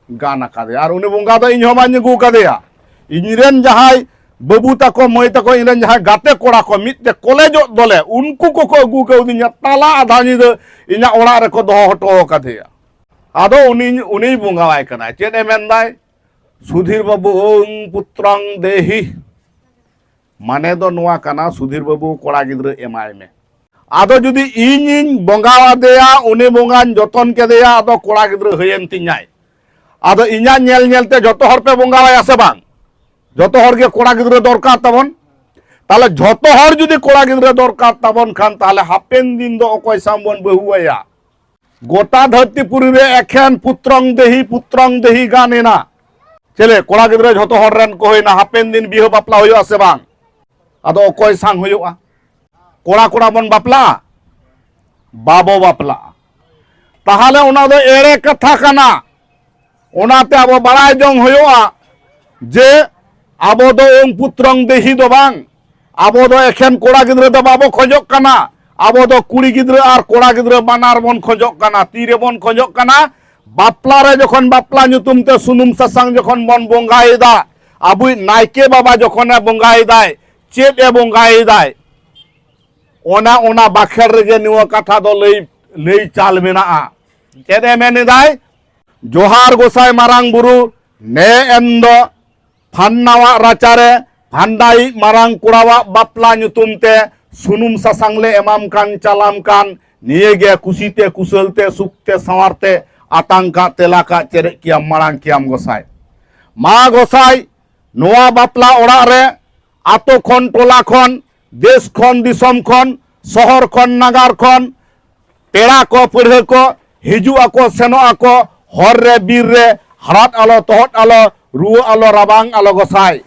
ᱜᱟᱱ ᱟᱠᱟᱫᱮᱭᱟ᱾ ᱟᱨ ᱩᱱᱤ ᱵᱚᱸᱜᱟ ᱫᱚ ᱤᱧ ᱦᱚᱸ ᱵᱟᱹᱧ ᱟᱹᱜᱩ ᱟᱠᱟᱫᱮᱭᱟ᱾ ᱤᱧ ᱨᱮᱱ ᱡᱟᱦᱟᱸᱭ ᱵᱟᱹᱵᱩ ᱛᱟᱠᱚ, ᱢᱟᱹᱭ ᱛᱟᱠᱚ, ᱤᱧ ᱨᱮᱱ ᱡᱟᱦᱟᱸᱭ ᱜᱟᱛᱮ ᱠᱚᱲᱟ ᱠᱚ, ᱢᱤᱫ ᱛᱮ ᱠᱚᱞᱮᱡᱚᱜ ᱫᱚᱞᱮ, ᱩᱱᱠᱩ ᱠᱚᱠᱚ ᱟᱹᱜᱩ ᱠᱟᱣᱫᱤᱧᱟ᱾ ᱛᱟᱞᱟ ᱟᱫᱷᱟ ᱧᱤᱫᱟᱹ ᱤᱧᱟᱹᱜ ᱚᱲᱟᱜ ᱨᱮᱠᱚ ᱫᱚᱦᱚ ᱦᱚᱴᱚ ᱟᱠᱟᱫᱮᱭᱟ᱾ ᱟᱫᱚ ᱩᱱᱤ, ᱩᱱᱤᱭ ᱵᱚᱸᱜᱟᱣᱟᱭ ᱠᱟᱱᱟᱭ᱾ ᱪᱮᱫ ᱮ ᱢᱮᱱᱫᱟᱭ? "ᱥᱩᱫᱷᱤᱨ ᱵᱟᱹᱵᱩ ᱳᱝ ᱯᱩᱛᱨᱟᱝ ᱫᱮᱦᱤ", ᱢᱟᱱᱮ ᱫᱚ ᱱᱚᱣᱟ ᱠᱟᱱᱟ, "ᱥᱩᱫᱷᱤᱨ ᱵᱟᱹᱵᱩ, ᱠᱚᱲᱟ ᱜᱤᱫᱽᱨᱟᱹ ᱮᱢᱟᱭ ᱢᱮ᱾" ᱟᱫᱚ ᱡᱩᱫᱤ ᱤᱧᱤᱧ ᱵᱚᱸᱜᱟ ᱟᱫᱮᱭᱟ, ᱩᱱᱤ ᱵᱚᱸᱜᱟᱧ ᱡᱚᱛᱚᱱ ᱠᱮᱫᱮᱭᱟ, ᱟᱫᱚ ᱠᱚᱲᱟ ᱜᱤᱫᱽᱨᱟᱹ ᱦᱩᱭᱮᱱ ᱛᱤᱧᱟᱭ᱾ ᱟᱫᱚ ᱤᱧᱟᱹᱜ ᱧᱮᱞ ᱧᱮᱞ ᱛᱮ ᱡᱚᱛᱚ ᱦᱚᱲ ᱯᱮ ᱵᱚᱸᱜᱟᱣᱟᱭᱟ ᱥᱮ ᱵᱟᱝ? ᱡᱚᱛᱚ ᱦᱚᱲ ᱜᱮ ᱠᱚᱲᱟ ᱜᱤᱫᱽᱨᱟᱹ ᱫᱚᱨᱠᱟᱨ ᱛᱟᱵᱚᱱ᱾ ᱛᱟᱦᱞᱮ ᱡᱚᱛᱚ ᱦᱚᱲ ᱡᱩᱫᱤ ᱠᱚᱲᱟ ᱜᱤᱫᱽᱨᱟᱹ ᱫᱚᱨᱠᱟᱨ ᱛᱟᱵᱚᱱ ᱠᱷᱟᱱ, ᱛᱟᱦᱞᱮ ᱦᱟᱯᱮᱱ ᱫᱤᱱ ᱫᱚ ᱚᱠᱚᱭ ᱥᱟᱶ ᱵᱚᱱ ᱵᱟᱹᱦᱩ ᱟᱭᱟ? ᱜᱚᱴᱟ ᱫᱷᱟᱹᱨᱛᱤ ᱯᱩᱨᱤ ᱨᱮ ᱮᱠᱷᱮᱱ ᱯᱩᱛᱨᱚᱝ ᱫᱮᱦᱤ, ᱯᱩᱛᱨᱚᱝ ᱫᱮᱦᱤ ᱜᱟᱱ ᱮᱱᱟ᱾ ᱪᱮᱞᱮ ᱠᱚᱲᱟ ᱜᱤᱫᱽᱨᱟᱹ ᱡᱷᱚᱛᱚ ᱦᱚᱲ ᱨᱮᱱ ᱠᱚ ᱦᱩᱭᱱᱟ, ᱦᱟᱯᱮᱱ ᱫᱤᱱ ᱵᱤᱦᱟᱹ ᱵᱟᱯᱞᱟ ᱦᱩᱭᱩᱜᱼᱟ ᱥᱮ ᱵᱟᱝ? ᱟᱫᱚ ᱚᱠᱚᱭ ᱥᱟᱝ ᱦᱩᱭᱩᱜᱼᱟ? ᱠᱚᱲᱟ ᱠᱚᱲᱟ ᱵᱚᱱ ᱵᱟᱯᱞᱟᱜᱼᱟ? ᱵᱟᱵᱚ ᱵᱟᱯᱞᱟᱜᱼᱟ᱾ ᱛᱟᱦᱚᱞᱮ ᱚᱱᱟ ᱫᱚ ᱮᱲᱮ ᱠᱟᱛᱷᱟ ᱠᱟᱱᱟ᱾ ᱚᱱᱟᱛᱮ ᱟᱵᱚ ᱵᱟᱲᱟᱭ ᱡᱚᱝ ᱦᱩᱭᱩᱜᱼᱟ ᱡᱮ ᱟᱵᱚ ᱫᱚ ᱳᱝ ᱯᱩᱛᱨᱚᱝ ᱫᱮᱦᱤ ᱫᱚ ᱵᱟᱝ, ᱟᱵᱚ ᱫᱚ ᱮᱠᱷᱮᱱ ᱠᱚᱲᱟ ᱜᱤᱫᱽᱨᱟᱹ ᱫᱚ ᱵᱟᱵᱚ ᱠᱷᱚᱡᱚᱜ ᱠᱟᱱᱟ᱾ ᱟᱵᱚ ᱫᱚ ᱠᱩᱲᱤ ᱜᱤᱫᱽᱨᱟᱹ ᱟᱨ ᱠᱚᱲᱟ ᱜᱤᱫᱽᱨᱟᱹ ᱵᱟᱱᱟᱨ ᱵᱚᱱ ᱠᱷᱚᱡᱚᱜ ᱠᱟᱱᱟ᱾ ᱛᱤ ᱨᱮᱵᱚᱱ ᱠᱷᱚᱡᱚᱜ ᱠᱟᱱᱟ? ᱵᱟᱯᱞᱟ ᱨᱮ ᱡᱚᱠᱷᱚᱱ ᱵᱟᱯᱞᱟ ᱧᱩᱛᱩᱢ ᱛᱮ ᱥᱩᱱᱩᱢ ᱥᱟᱥᱟᱝ ᱡᱚᱠᱷᱚᱱ ᱵᱚᱱ ᱵᱚᱸᱜᱟᱭᱮᱫᱟ, ᱟᱵᱚᱭᱤᱡ ᱱᱟᱭᱠᱮ ᱵᱟᱵᱟ ᱡᱚᱠᱷᱚᱱᱮ ᱵᱚᱸᱜᱟᱭᱮᱫᱟᱭ, ᱪᱮᱫ ᱮ ᱵᱚᱸᱜᱟᱭᱮᱫᱟᱭ? ᱚᱱᱟ, ᱚᱱᱟ ᱵᱟᱠᱷᱮᱲ ᱨᱮᱜᱮ ᱱᱚᱣᱟ ᱠᱟᱛᱷᱟ ᱫᱚ ᱞᱟᱹᱭ, ᱞᱟᱹᱭ ᱪᱟᱞ ᱢᱮᱱᱟᱜᱼᱟ᱾ ᱪᱮᱫ ᱮ ᱢᱮᱱ ᱮᱫᱟᱭ? ᱡᱚᱦᱟᱨ ᱜᱚᱸᱥᱟᱭ ᱢᱟᱨᱟᱝ ᱵᱩᱨᱩ, ᱱᱮ ᱮᱱ ᱫᱚ ᱯᱷᱟᱱᱱᱟᱣᱟᱜ ᱨᱟᱪᱟᱨᱮ ᱦᱟᱱᱰᱟᱭᱤᱡ ᱢᱟᱨᱟᱝ ᱠᱚᱲᱟᱣᱟᱜ ᱵᱟᱯᱞᱟ ᱧᱩᱛᱩᱢ ᱛᱮ ᱥᱩᱱᱩᱢ ᱥᱟᱥᱟᱝ ᱞᱮ ᱮᱢᱟᱢ ᱠᱟᱱ ᱪᱟᱞᱟᱢ ᱠᱟᱱ, ᱱᱤᱭᱟᱹ ᱜᱮ ᱠᱩᱥᱤ ᱛᱮ ᱠᱩᱥᱟᱹᱞ ᱛᱮ ᱥᱩᱠ ᱛᱮ ᱥᱟᱶᱟᱨ ᱛᱮ ᱟᱛᱟᱝ ᱠᱟᱜ ᱛᱮᱞᱟ ᱠᱟᱜ ᱪᱮᱨᱮᱡ ᱠᱮᱭᱟᱢ ᱢᱟᱲᱟᱝ ᱠᱮᱭᱟᱢ ᱜᱚᱸᱥᱟᱭ᱾ ᱢᱟ ᱜᱚᱸᱥᱟᱭ, ᱱᱚᱣᱟ ᱵᱟᱯᱞᱟ ᱚᱲᱟᱜ ᱨᱮ ᱟᱛᱳ ᱠᱷᱚᱱ ᱴᱚᱞᱟ ᱠᱷᱚᱱ ᱫᱮᱥ ᱠᱷᱚᱱ ᱫᱤᱥᱚᱢ ᱠᱷᱚᱱ ᱥᱚᱦᱚᱨ ᱠᱷᱚᱱ ᱱᱟᱜᱟᱨ ᱠᱷᱚᱱ ᱯᱮᱲᱟ ᱠᱚ ᱯᱟᱹᱲᱦᱟᱹ ᱠᱚ ᱦᱤᱡᱩᱜ ᱟᱠᱚ ᱥᱮᱱᱚᱜ ᱟᱠᱚ, ᱦᱚᱨ ᱨᱮ ᱵᱤᱨ ᱨᱮ ᱦᱟᱲᱟᱫ ᱟᱞᱚ ᱛᱚᱦᱚᱫ ᱟᱞᱚ ᱨᱩᱣᱟᱹ ᱟᱞᱚ ᱨᱟᱵᱟᱝ ᱟᱞᱚ ᱜᱚᱸᱥᱟᱭ᱾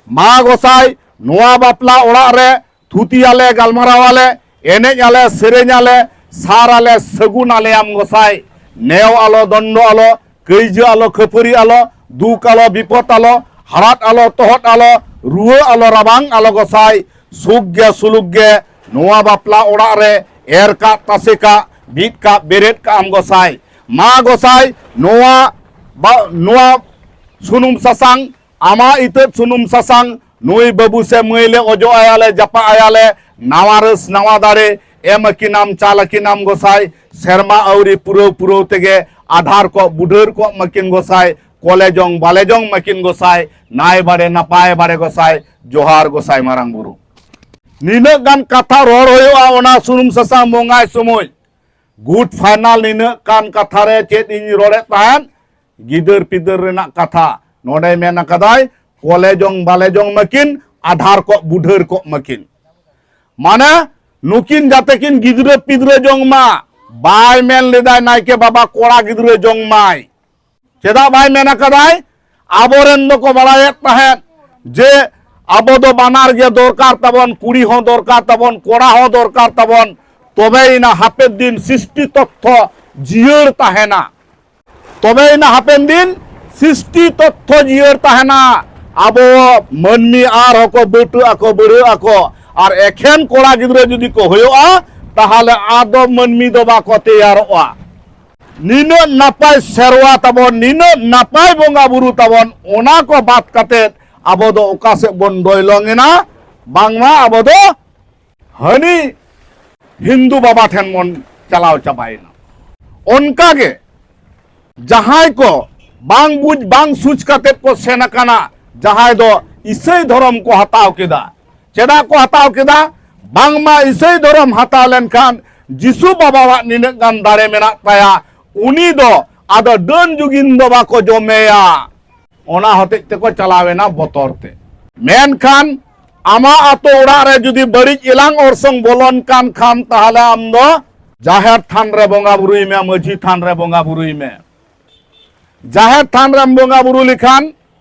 ᱢᱟ ᱜᱚᱸᱥᱟᱭ, ᱱᱚᱣᱟ ᱵᱟᱯᱞᱟ ᱚᱲᱟᱜ ᱨᱮ ᱛᱷᱩᱛᱤ ᱟᱞᱮ, ᱜᱟᱞᱢᱟᱨᱟᱣ ᱟᱞᱮ, ᱮᱱᱮᱡ ᱟᱞᱮ, ᱥᱮᱨᱮᱧ ᱟᱞᱮ, ᱥᱟᱨ ᱟᱞᱮ, ᱥᱟᱹᱜᱩᱱ ᱟᱞᱮᱭᱟᱢ ᱜᱚᱸᱥᱟᱭ᱾ ᱱᱮᱣ ᱟᱞᱚ, ᱫᱚᱱᱰᱚ ᱟᱞᱚ, ᱠᱟᱹᱭᱡᱟᱹ ᱟᱞᱚ, ᱠᱷᱟᱹᱯᱟᱹᱨᱤ ᱟᱞᱚ, ᱫᱩᱠ ᱟᱞᱚ, ᱵᱤᱯᱚᱫ ᱟᱞᱚ, ᱦᱟᱲᱟᱫ ᱟᱞᱚ, ᱛᱚᱦᱚᱫ ᱟᱞᱚ, ᱨᱩᱣᱟᱹ ᱟᱞᱚ, ᱨᱟᱵᱟᱝ ᱟᱞᱚ ᱜᱚᱸᱥᱟᱭ᱾ ᱥᱩᱠ ᱜᱮ ᱥᱩᱞᱩᱠ ᱜᱮ ᱱᱚᱣᱟ ᱵᱟᱯᱞᱟ ᱚᱲᱟᱜ ᱨᱮ ᱮᱨ ᱠᱟᱜ, ᱛᱟᱥᱮ ᱠᱟᱜ, ᱵᱤᱫ ᱠᱟᱜ, ᱵᱮᱨᱮᱫ ᱠᱟᱜ ᱟᱢ ᱜᱚᱸᱥᱟᱭ᱾ ᱢᱟ ᱜᱚᱸᱥᱟᱭ, ᱱᱚᱣᱟ ᱵᱟ-, ᱱᱚᱣᱟ ᱥᱩᱱᱩᱢ ᱥᱟᱥᱟᱝ, ᱟᱢᱟᱜ ᱤᱛᱟᱹᱫ ᱥᱩᱱᱩᱢ ᱥᱟᱥᱟᱝ ᱱᱩᱭ ᱵᱟᱹᱵᱩ ᱥᱮ ᱢᱟᱹᱭ ᱞᱮ ᱚᱡᱚᱜ ᱟᱭᱟ ᱞᱮ, ᱡᱟᱯᱟᱜ ᱟᱭᱟ ᱞᱮ, ᱱᱟᱣᱟ ᱨᱟᱹᱥ ᱱᱟᱣᱟ ᱫᱟᱲᱮ ᱮᱢ ᱟᱹᱠᱤᱱᱟᱢ, ᱪᱟᱞ ᱟᱹᱠᱤᱱᱟᱢ ᱜᱚᱸᱥᱟᱭ᱾ ᱥᱮᱨᱢᱟ ᱟᱹᱣᱨᱤ ᱯᱩᱨᱟᱹᱣ ᱯᱩᱨᱟᱹᱣ ᱛᱮᱜᱮ ᱟᱫᱷᱟᱨ ᱠᱚᱜ ᱵᱩᱰᱷᱟᱹᱨ ᱠᱚᱜ ᱢᱟᱹᱠᱤᱱ ᱜᱚᱸᱥᱟᱭ, ᱠᱚᱞᱮ ᱡᱚᱝ ᱵᱟᱞᱮ ᱡᱚᱝ ᱢᱟᱹᱠᱤᱱ ᱜᱚᱸᱥᱟᱭ, ᱱᱟᱭ ᱵᱟᱲᱮ ᱱᱟᱯᱟᱭ ᱵᱟᱲᱮ ᱜᱚᱸᱥᱟᱭ᱾ ᱡᱚᱦᱟᱨ ᱜᱚᱸᱥᱟᱭ ᱢᱟᱨᱟᱝ ᱵᱩᱨᱩ᱾ ᱱᱤᱱᱟᱹᱜ ᱜᱟᱱ ᱠᱟᱛᱷᱟ ᱨᱚᱲ ᱦᱩᱭᱩᱜᱼᱟ ᱚᱱᱟ ᱥᱩᱱᱩᱢ ᱥᱟᱥᱟᱝ ᱵᱚᱸᱜᱟᱭ ᱥᱚᱢᱚᱭ᱾ ᱜᱩᱰ ᱯᱷᱟᱭᱱᱟᱞ ᱱᱤᱱᱟᱹᱜ ᱜᱟᱱ ᱠᱟᱛᱷᱟ ᱨᱮ ᱪᱮᱫ ᱤᱧ ᱨᱚᱲᱮᱫ ᱛᱟᱦᱮᱸᱫ? ᱜᱤᱫᱟᱹᱨ ᱯᱤᱫᱟᱹᱨ ᱨᱮᱱᱟᱜ ᱠᱟᱛᱷᱟ᱾ ᱱᱚᱰᱮ ᱢᱮᱱ ᱟᱠᱟᱫᱟᱭ, ᱠᱚᱞᱮ ᱡᱚᱝ ᱵᱟᱞᱮ ᱡᱚᱝ ᱢᱟᱹᱠᱤᱱ, ᱟᱫᱷᱟᱨ ᱠᱚᱜ ᱵᱩᱰᱷᱟᱹᱨ ᱠᱚᱜ ᱢᱟᱹᱠᱤᱱ᱾ ᱢᱟᱱᱮ ᱱᱩᱠᱤᱱ ᱡᱟᱛᱮ ᱠᱤᱱ ᱜᱤᱫᱽᱨᱟᱹ ᱯᱤᱫᱽᱨᱟᱹ ᱡᱚᱝ ᱢᱟ, ᱵᱟᱭ ᱢᱮᱱ ᱞᱮᱫᱟᱭ ᱱᱟᱭᱠᱮ ᱵᱟᱵᱟ ᱠᱚᱲᱟ ᱜᱤᱫᱽᱨᱟᱹ ᱡᱚᱝ ᱢᱟᱭ᱾ ᱪᱮᱫᱟᱜ ᱵᱟᱭ ᱢᱮᱱ ᱟᱠᱟᱫᱟᱭ? ᱟᱵᱚᱨᱮᱱ ᱫᱚᱠᱚ ᱵᱟᱲᱟᱭᱮᱫ ᱛᱟᱦᱮᱸᱫ ᱡᱮ ᱟᱵᱚ ᱫᱚ ᱵᱟᱱᱟᱨ ᱜᱮ ᱫᱚᱨᱠᱟᱨ ᱛᱟᱵᱚᱱ, ᱠᱩᱲᱤ ᱦᱚᱸ ᱫᱚᱨᱠᱟᱨ ᱛᱟᱵᱚᱱ, ᱠᱚᱲᱟ ᱦᱚᱸ ᱫᱚᱨᱠᱟᱨ ᱛᱟᱵᱚᱱ, ᱛᱚᱵᱮᱭᱮᱱᱟ ᱦᱟᱯᱮᱱ ᱫᱤᱱ ᱥᱨᱤᱥᱴᱤ ᱛᱚᱛᱛᱷᱚ ᱡᱤᱭᱟᱹᱲ ᱛᱟᱦᱮᱱᱟ᱾ ᱛᱚᱵᱮᱭᱮᱱᱟ ᱦᱟᱯᱮᱱ ᱫᱤᱱ ᱥᱨᱤᱥᱴᱤ ᱛᱚᱛᱛᱷᱚ ᱡᱤᱭᱟᱹᱲ ᱛᱟᱦᱮᱱᱟ᱾ ᱟᱵᱚ ᱢᱟᱹᱱᱢᱤ ᱟᱨᱦᱚᱸ ᱠᱚ ᱵᱟᱹᱴᱟᱹᱜ ᱟᱠᱚ, ᱵᱟᱹᱲᱟᱹᱜ ᱟᱠᱚ, ᱟᱨ ᱮᱠᱷᱮᱱ ᱠᱚᱲᱟ ᱜᱤᱫᱽᱨᱟᱹ ᱡᱩᱫᱤ ᱠᱚ ᱦᱩᱭᱩᱜᱼᱟ, ᱛᱟᱦᱚᱞᱮ ᱟᱫᱚ ᱢᱟᱹᱱᱢᱤ ᱫᱚ ᱵᱟᱠᱚ ᱛᱮᱭᱟᱨᱚᱜᱼᱟ᱾ ᱱᱤᱱᱟᱹᱜ ᱱᱟᱯᱟᱭ ᱥᱮᱨᱣᱟ ᱛᱟᱵᱚᱱ, ᱱᱤᱱᱟᱹᱜ ᱱᱟᱯᱟᱭ ᱵᱚᱸᱜᱟ ᱵᱩᱨᱩ ᱛᱟᱵᱚᱱ, ᱚᱱᱟ ᱠᱚ ᱵᱟᱫ ᱠᱟᱛᱮ ᱟᱵᱚ ᱫᱚ ᱚᱠᱟ ᱥᱮᱫ ᱵᱚᱱ ᱰᱚᱭᱞᱚᱝ ᱮᱱᱟ? ᱵᱟᱝᱢᱟ ᱟᱵᱚ ᱫᱚ ᱦᱟᱹᱱᱤ ᱦᱤᱱᱫᱩ ᱵᱟᱵᱟ ᱴᱷᱮᱱ ᱵᱚᱱ ᱪᱟᱞᱟᱣ ᱪᱟᱵᱟᱭᱮᱱᱟ᱾ ᱚᱱᱠᱟ ᱜᱮ ᱡᱟᱦᱟᱸᱭ ᱠᱚ ᱵᱟᱝ ᱵᱩᱡᱽ ᱵᱟᱝ ᱥᱩᱡᱽ ᱠᱟᱛᱮ ᱠᱚ ᱥᱮᱱ ᱟᱠᱟᱱᱟ, ᱡᱟᱦᱟᱸᱭ ᱫᱚ ᱤᱥᱟᱹᱭ ᱫᱷᱚᱨᱚᱢ ᱠᱚ ᱦᱟᱛᱟᱣ ᱠᱮᱫᱟ᱾ ᱪᱮᱫᱟᱜ ᱠᱚ ᱦᱟᱛᱟᱣ ᱠᱮᱫᱟ? ᱵᱟᱝᱢᱟ ᱤᱥᱟᱹᱭ ᱫᱷᱚᱨᱚᱢ ᱦᱟᱛᱟᱣ ᱞᱮᱱᱠᱷᱟᱱ ᱡᱤᱥᱩ ᱵᱟᱵᱟᱣᱟᱜ ᱱᱤᱱᱟᱹᱜ ᱜᱟᱱ ᱫᱟᱲᱮ ᱢᱮᱱᱟᱜ ᱛᱟᱭᱟ, ᱩᱱᱤ ᱫᱚ ᱟᱫᱚ ᱰᱟᱹᱱ ᱡᱩᱜᱤᱱ ᱫᱚ ᱵᱟᱠᱚ ᱡᱚᱢᱮᱭᱟ᱾ ᱚᱱᱟ ᱦᱚᱛᱮᱡ ᱛᱮᱠᱚ ᱪᱟᱞᱟᱣ ᱮᱱᱟ ᱵᱚᱛᱚᱨ ᱛᱮ᱾ ᱢᱮᱱᱠᱷᱟᱱ ᱟᱢᱟᱜ ᱟᱛᱳ ᱚᱲᱟᱜ ᱨᱮ ᱡᱩᱫᱤ ᱵᱟᱹᱲᱤᱡ ᱮᱞᱟᱝ ᱚᱨᱥᱚᱝ ᱵᱚᱞᱚᱱ ᱠᱟᱱ ᱠᱷᱟᱱ, ᱛᱟᱦᱚᱞᱮ ᱟᱢ ᱫᱚ ᱡᱟᱦᱮᱨ ᱛᱷᱟᱱ ᱨᱮ ᱵᱚᱸᱜᱟ ᱵᱩᱨᱩᱭ ᱢᱮ, ᱢᱟᱹᱡᱷᱤ ᱛᱷᱟᱱ ᱨᱮ ᱵᱚᱸᱜᱟ ᱵᱩᱨᱩᱭ ᱢᱮ᱾ ᱡᱟᱦᱮᱨ ᱛᱷᱟᱱ ᱨᱮᱢ ᱵᱚᱸᱜᱟ ᱵᱩᱨᱩ ᱞᱮᱠᱷᱟᱱ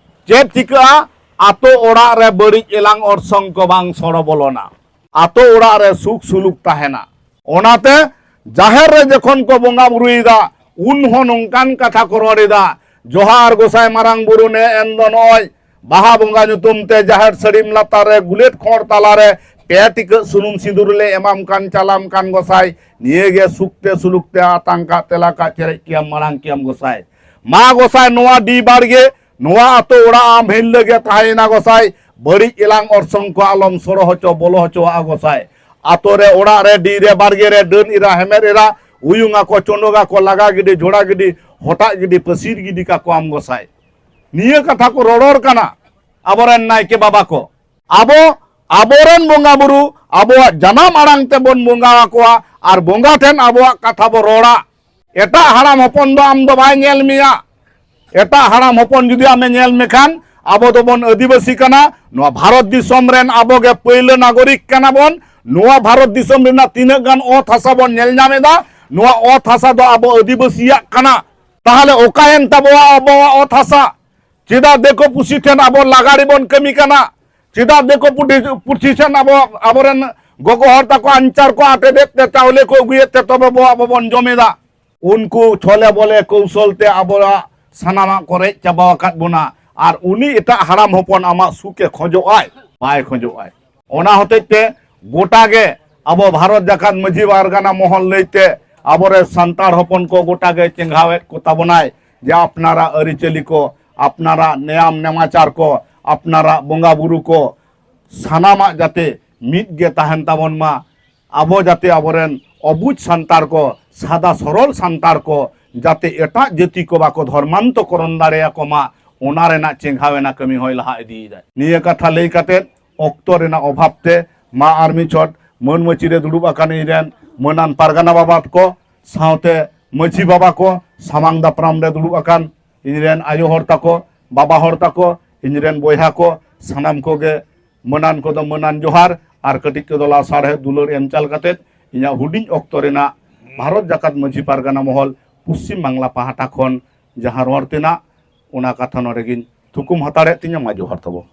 ᱪᱮᱫ ᱪᱤᱠᱟᱹᱜᱼᱟ? ᱟᱛᱳ ᱚᱲᱟᱜ ᱨᱮ ᱵᱟᱹᱲᱤᱡ ᱮᱞᱟᱝ ᱚᱨᱥᱚᱝ ᱠᱚ ᱵᱟᱝ ᱥᱚᱲᱚ ᱵᱚᱞᱚᱱᱟ, ᱟᱛᱳ ᱚᱲᱟᱜ ᱨᱮ ᱥᱩᱠ ᱥᱩᱞᱩᱠ ᱛᱟᱦᱮᱱᱟ᱾ ᱚᱱᱟᱛᱮ ᱡᱟᱦᱮᱨ ᱨᱮ ᱡᱚᱠᱷᱚᱱ ᱠᱚ ᱵᱚᱸᱜᱟ ᱵᱩᱨᱩᱭᱮᱫᱟ, ᱩᱱ ᱦᱚᱸ ᱱᱚᱝᱠᱟᱱ ᱠᱟᱛᱷᱟ ᱠᱚ ᱨᱚᱲ ᱮᱫᱟ, "ᱡᱚᱦᱟᱨ ᱜᱚᱸᱥᱟᱭ ᱢᱟᱨᱟᱝ ᱵᱩᱨᱩ, ᱱᱮ ᱮᱱ ᱫᱚ ᱱᱚᱜᱼᱚᱭ ᱵᱟᱦᱟ ᱵᱚᱸᱜᱟ ᱧᱩᱛᱩᱢ ᱛᱮ ᱡᱟᱦᱮᱨ ᱥᱟᱹᱲᱤᱢ ᱞᱟᱛᱟᱨ ᱨᱮ ᱜᱩᱞᱮᱴ ᱠᱷᱚᱲ ᱛᱟᱞᱟᱨᱮ ᱯᱮ ᱴᱤᱠᱟᱹᱜ ᱥᱩᱱᱩᱢ ᱥᱤᱸᱫᱩᱨ ᱞᱮ ᱮᱢᱟᱢ ᱠᱟᱱ ᱪᱟᱞᱟᱢ ᱠᱟᱱ ᱜᱚᱸᱥᱟᱭ, ᱱᱤᱭᱟᱹ ᱜᱮ ᱥᱩᱠ ᱛᱮ ᱥᱩᱞᱩᱠ ᱛᱮ ᱟᱛᱟᱝ ᱠᱟᱜ ᱛᱮᱞᱟ ᱠᱟᱜ ᱪᱮᱨᱮᱡ ᱠᱮᱭᱟᱢ ᱢᱟᱲᱟᱝ ᱠᱮᱭᱟᱢ ᱜᱚᱸᱥᱟᱭ᱾ ᱢᱟ ᱜᱚᱸᱥᱟᱭ, ᱱᱚᱣᱟ ᱰᱤ ᱵᱟᱲᱜᱮ, ᱱᱚᱣᱟ ᱟᱛᱳ ᱚᱲᱟᱜ ᱟᱢ ᱦᱤᱨᱞᱟᱹ ᱜᱮ ᱛᱟᱦᱮᱸᱭᱮᱱᱟ ᱜᱚᱸᱥᱟᱭ, ᱵᱟᱹᱲᱤᱡ ᱮᱞᱟᱝ ᱚᱨᱥᱚᱝ ᱠᱚ ᱟᱞᱚᱢ ᱥᱚᱲᱚ ᱦᱚᱪᱚ ᱵᱚᱞᱚ ᱦᱚᱪᱚᱣᱟᱜᱼᱟ ᱜᱚᱸᱥᱟᱭ᱾ ᱟᱛᱳ ᱨᱮ, ᱚᱲᱟᱜ ᱨᱮ, ᱰᱤ ᱨᱮ, ᱵᱟᱲᱜᱮ ᱨᱮ ᱰᱟᱹᱱ ᱮᱨᱟ ᱦᱮᱢᱮᱨ ᱮᱨᱟ ᱩᱭᱩᱝ ᱟᱠᱚ, ᱪᱚᱸᱰᱚᱜ ᱟᱠᱚ, ᱞᱟᱜᱟ ᱜᱤᱰᱤ, ᱡᱷᱚᱲᱟ ᱜᱤᱰᱤ, ᱦᱚᱴᱟᱜ ᱜᱤᱰᱤ, ᱯᱟᱹᱥᱤᱨ ᱜᱤᱰᱤ ᱠᱟᱠᱚᱣᱟᱢ ᱜᱚᱸᱥᱟᱭ᱾" ᱱᱤᱭᱟᱹ ᱠᱟᱛᱷᱟ ᱠᱚ ᱨᱚᱨᱚᱲ ᱠᱟᱱᱟ ᱟᱵᱚᱨᱮᱱ ᱱᱟᱭᱠᱮ ᱵᱟᱵᱟ ᱠᱚ᱾ ᱟᱵᱚ ᱟᱵᱚᱨᱮᱱ ᱵᱚᱸᱜᱟ ᱵᱩᱨᱩ ᱟᱵᱚᱣᱟᱜ ᱡᱟᱱᱟᱢ ᱟᱲᱟᱝ ᱛᱮᱵᱚᱱ ᱵᱚᱸᱜᱟ ᱟᱠᱚᱣᱟ ᱟᱨ ᱵᱚᱸᱜᱟ ᱴᱷᱮᱱ ᱟᱵᱚᱣᱟᱜ ᱠᱟᱛᱷᱟ ᱵᱚ ᱨᱚᱲᱟ᱾ ᱮᱴᱟᱜ ᱦᱟᱲᱟᱢ ᱦᱚᱯᱚᱱ ᱫᱚ ᱟᱢ ᱫᱚ ᱵᱟᱭ ᱧᱮᱞ ᱢᱮᱭᱟ᱾ ᱮᱴᱟᱜ ᱦᱟᱲᱟᱢ ᱦᱚᱯᱚᱱ ᱡᱩᱫᱤ ᱟᱢᱮ ᱧᱮᱞ ᱢᱮᱠᱷᱟᱱ, ᱟᱵᱚ ᱫᱚᱵᱚᱱ ᱟᱹᱫᱤᱵᱟᱹᱥᱤ ᱠᱟᱱᱟ, ᱱᱚᱣᱟ ᱵᱷᱟᱨᱚᱛ ᱫᱤᱥᱚᱢ ᱨᱮᱱ ᱟᱵᱚ ᱜᱮ ᱯᱟᱹᱭᱞᱟᱹ ᱱᱟᱜᱚᱨᱤᱠ ᱠᱟᱱᱟ ᱵᱚᱱ᱾ ᱱᱚᱣᱟ ᱵᱷᱟᱨᱚᱛ ᱫᱤᱥᱚᱢ ᱨᱮᱱᱟᱜ ᱛᱤᱱᱟᱹᱜ ᱜᱟᱱ ᱚᱛ ᱦᱟᱥᱟ ᱵᱚᱱ ᱧᱮᱞ ᱧᱟᱢ ᱮᱫᱟ, ᱱᱚᱣᱟ ᱚᱛ ᱦᱟᱥᱟ ᱫᱚ ᱟᱵᱚ ᱟᱹᱫᱤᱵᱟᱹᱥᱤᱭᱟᱜ ᱠᱟᱱᱟ᱾ ᱛᱟᱦᱚᱞᱮ ᱚᱠᱟᱭᱮᱱ ᱛᱟᱵᱚᱣᱟ ᱟᱵᱚᱣᱟᱜ ᱚᱛ ᱦᱟᱥᱟ? ᱪᱮᱫᱟᱜ ᱫᱤᱠᱩ ᱯᱩᱥᱤ ᱴᱷᱮᱱ ᱟᱵᱚ ᱞᱟᱜᱟᱲᱤ ᱵᱚᱱ ᱠᱟᱹᱢᱤ ᱠᱟᱱᱟ? ᱪᱮᱫᱟᱜ ᱫᱤᱠᱩ ᱯᱩᱴᱷᱤ-, ᱯᱩᱥᱤ ᱴᱷᱮᱱ ᱟᱵᱚ, ᱟᱵᱚᱨᱮᱱ ᱜᱚᱜᱚ ᱦᱚᱲ ᱛᱟᱠᱚ ᱟᱧᱪᱟᱨ ᱠᱚ ᱟᱴᱮᱫᱮᱫ ᱛᱮ, ᱪᱟᱣᱞᱮ ᱠᱚ ᱟᱹᱜᱩᱭᱮᱫ ᱛᱮ, ᱛᱚᱵᱮ ᱵᱚ ᱟᱵᱚ ᱵᱚᱱ ᱡᱚᱢ ᱮᱫᱟ? ᱩᱱᱠᱩ ᱪᱷᱚᱞᱮ ᱵᱚᱞᱮ ᱠᱚᱣᱥᱚᱞ ᱛᱮ ᱟᱵᱚᱣᱟᱜ ᱥᱟᱱᱟᱢᱟᱜ ᱠᱚ ᱨᱮᱡ ᱪᱟᱵᱟ ᱟᱠᱟᱫ ᱵᱚᱱᱟ᱾ ᱟᱨ ᱩᱱᱤ ᱮᱴᱟᱜ ᱦᱟᱲᱟᱢ ᱦᱚᱯᱚᱱ ᱟᱢᱟᱜ ᱥᱩᱠᱮ ᱠᱷᱚᱡᱚᱜ ᱟᱭ? ᱵᱟᱭ ᱠᱷᱚᱡᱚᱜ ᱟᱭ᱾ ᱚᱱᱟ ᱦᱚᱛᱮᱡ ᱛᱮ ᱜᱚᱴᱟ ᱜᱮ ᱟᱵᱚ ᱵᱷᱟᱨᱚᱛ ᱡᱟᱠᱟᱛ ᱢᱟᱹᱡᱷᱤ ᱯᱟᱨᱜᱟᱱᱟ ᱢᱚᱦᱚᱞ ᱞᱟᱹᱭᱛᱮ ᱟᱵᱚᱨᱮᱱ ᱥᱟᱱᱛᱟᱲ ᱦᱚᱯᱚᱱ ᱠᱚ ᱜᱚᱴᱟ ᱜᱮ ᱪᱮᱸᱜᱷᱟᱣᱮᱫ ᱠᱚ ᱛᱟᱵᱚᱱᱟᱭ ᱡᱮ ᱟᱯᱱᱟᱨᱟᱜ ᱟᱹᱨᱤᱪᱟᱹᱞᱤ ᱠᱚ, ᱟᱯᱱᱟᱨᱟᱜ ᱱᱮᱭᱟᱢ ᱱᱮᱢᱟᱪᱟᱨ ᱠᱚ, ᱟᱯᱱᱟᱨᱟᱜ ᱵᱚᱸᱜᱟ ᱵᱩᱨᱩ ᱠᱚ, ᱥᱟᱱᱟᱢᱟᱜ ᱡᱟᱛᱮ ᱢᱤᱫ ᱜᱮ ᱛᱟᱦᱮᱱ ᱛᱟᱵᱚᱱ ᱢᱟ᱾ ᱟᱵᱚ ᱡᱟᱛᱮ ᱟᱵᱚᱨᱮᱱ ᱚᱵᱩᱡᱽ ᱥᱟᱱᱛᱟᱲ ᱠᱚ, ᱥᱟᱫᱟ ᱥᱚᱨᱚᱞ ᱥᱟᱱᱛᱟᱲ ᱠᱚ ᱡᱟᱛᱮ ᱮᱴᱟᱜ ᱡᱟᱹᱛᱤ ᱠᱚ ᱵᱟᱠᱚ ᱫᱷᱚᱨᱢᱟᱱᱛᱚᱠᱚᱨᱚᱱ ᱫᱟᱲᱮᱭᱟᱠᱚ ᱢᱟ, ᱚᱱᱟ ᱨᱮᱱᱟᱜ ᱪᱮᱸᱜᱷᱟᱣ ᱮᱱᱟ ᱠᱟᱹᱢᱤ ᱦᱚᱸᱭ ᱞᱟᱦᱟ ᱤᱫᱤᱭᱮᱫᱟᱭ᱾ ᱱᱤᱭᱟᱹ ᱠᱟᱛᱷᱟ ᱞᱟᱹᱭ ᱠᱟᱛᱮ ᱚᱠᱛᱚ ᱨᱮᱱᱟᱜ ᱚᱵᱷᱟᱵ ᱛᱮ ᱢᱟ ᱟᱨ ᱢᱤᱫ ᱪᱷᱚᱴ ᱢᱟᱹᱱ ᱢᱟᱹᱪᱤ ᱨᱮ ᱫᱩᱲᱩᱵ ᱟᱠᱟᱱ ᱤᱧ ᱨᱮᱱ ᱢᱟᱹᱱᱟᱱ ᱯᱟᱨᱜᱟᱱᱟ ᱵᱟᱵᱟ ᱠᱚ ᱥᱟᱶᱛᱮ ᱢᱟᱹᱡᱷᱤ ᱵᱟᱵᱟ ᱠᱚ, ᱥᱟᱢᱟᱝ ᱫᱟᱯᱨᱟᱢ ᱨᱮ ᱫᱩᱲᱩᱵ ᱟᱠᱟᱱ ᱤᱧ ᱨᱮᱱ ᱟᱭᱳ ᱦᱚᱲ ᱛᱟᱠᱚ, ᱵᱟᱵᱟ ᱦᱚᱲ ᱛᱟᱠᱚ, ᱤᱧ ᱨᱮᱱ ᱵᱚᱭᱦᱟ ᱠᱚ, ᱥᱟᱱᱟᱢ ᱠᱚᱜᱮ ᱢᱟᱹᱱᱟᱱ ᱠᱚᱫᱚ ᱢᱟᱹᱱᱟᱱ ᱡᱚᱦᱟᱨ ᱟᱨ ᱠᱟᱹᱴᱤᱡ ᱠᱚᱫᱚ ᱞᱟᱥᱟᱲᱦᱮᱫ ᱫᱩᱞᱟᱹᱲ ᱮᱢ ᱪᱟᱞ ᱠᱟᱛᱮ ᱤᱧᱟᱹᱜ ᱦᱩᱰᱤᱧ ᱚᱠᱛᱚ ᱨᱮᱱᱟᱜ ᱵᱷᱟᱨᱚᱛ ᱡᱟᱠᱟᱛ ᱢᱟᱹᱡᱷᱤ ᱯᱟᱨᱜᱟᱱᱟ ᱢᱚᱦᱚᱞ ᱯᱚᱥᱪᱤᱢ ᱵᱟᱝᱞᱟ ᱯᱟᱦᱴᱟ ᱠᱷᱚᱱ ᱡᱟᱦᱟᱸ ᱨᱚᱲ ᱛᱮᱱᱟᱜ, ᱚᱱᱟ ᱠᱟᱛᱷᱟ ᱱᱚᱰᱮ ᱜᱤᱧ ᱛᱷᱩᱠᱩᱢ ᱦᱟᱛᱟᱲᱮᱫ ᱛᱤᱧᱟᱹ᱾ ᱢᱟ ᱡᱚᱦᱟᱨ ᱛᱟᱵᱚ᱾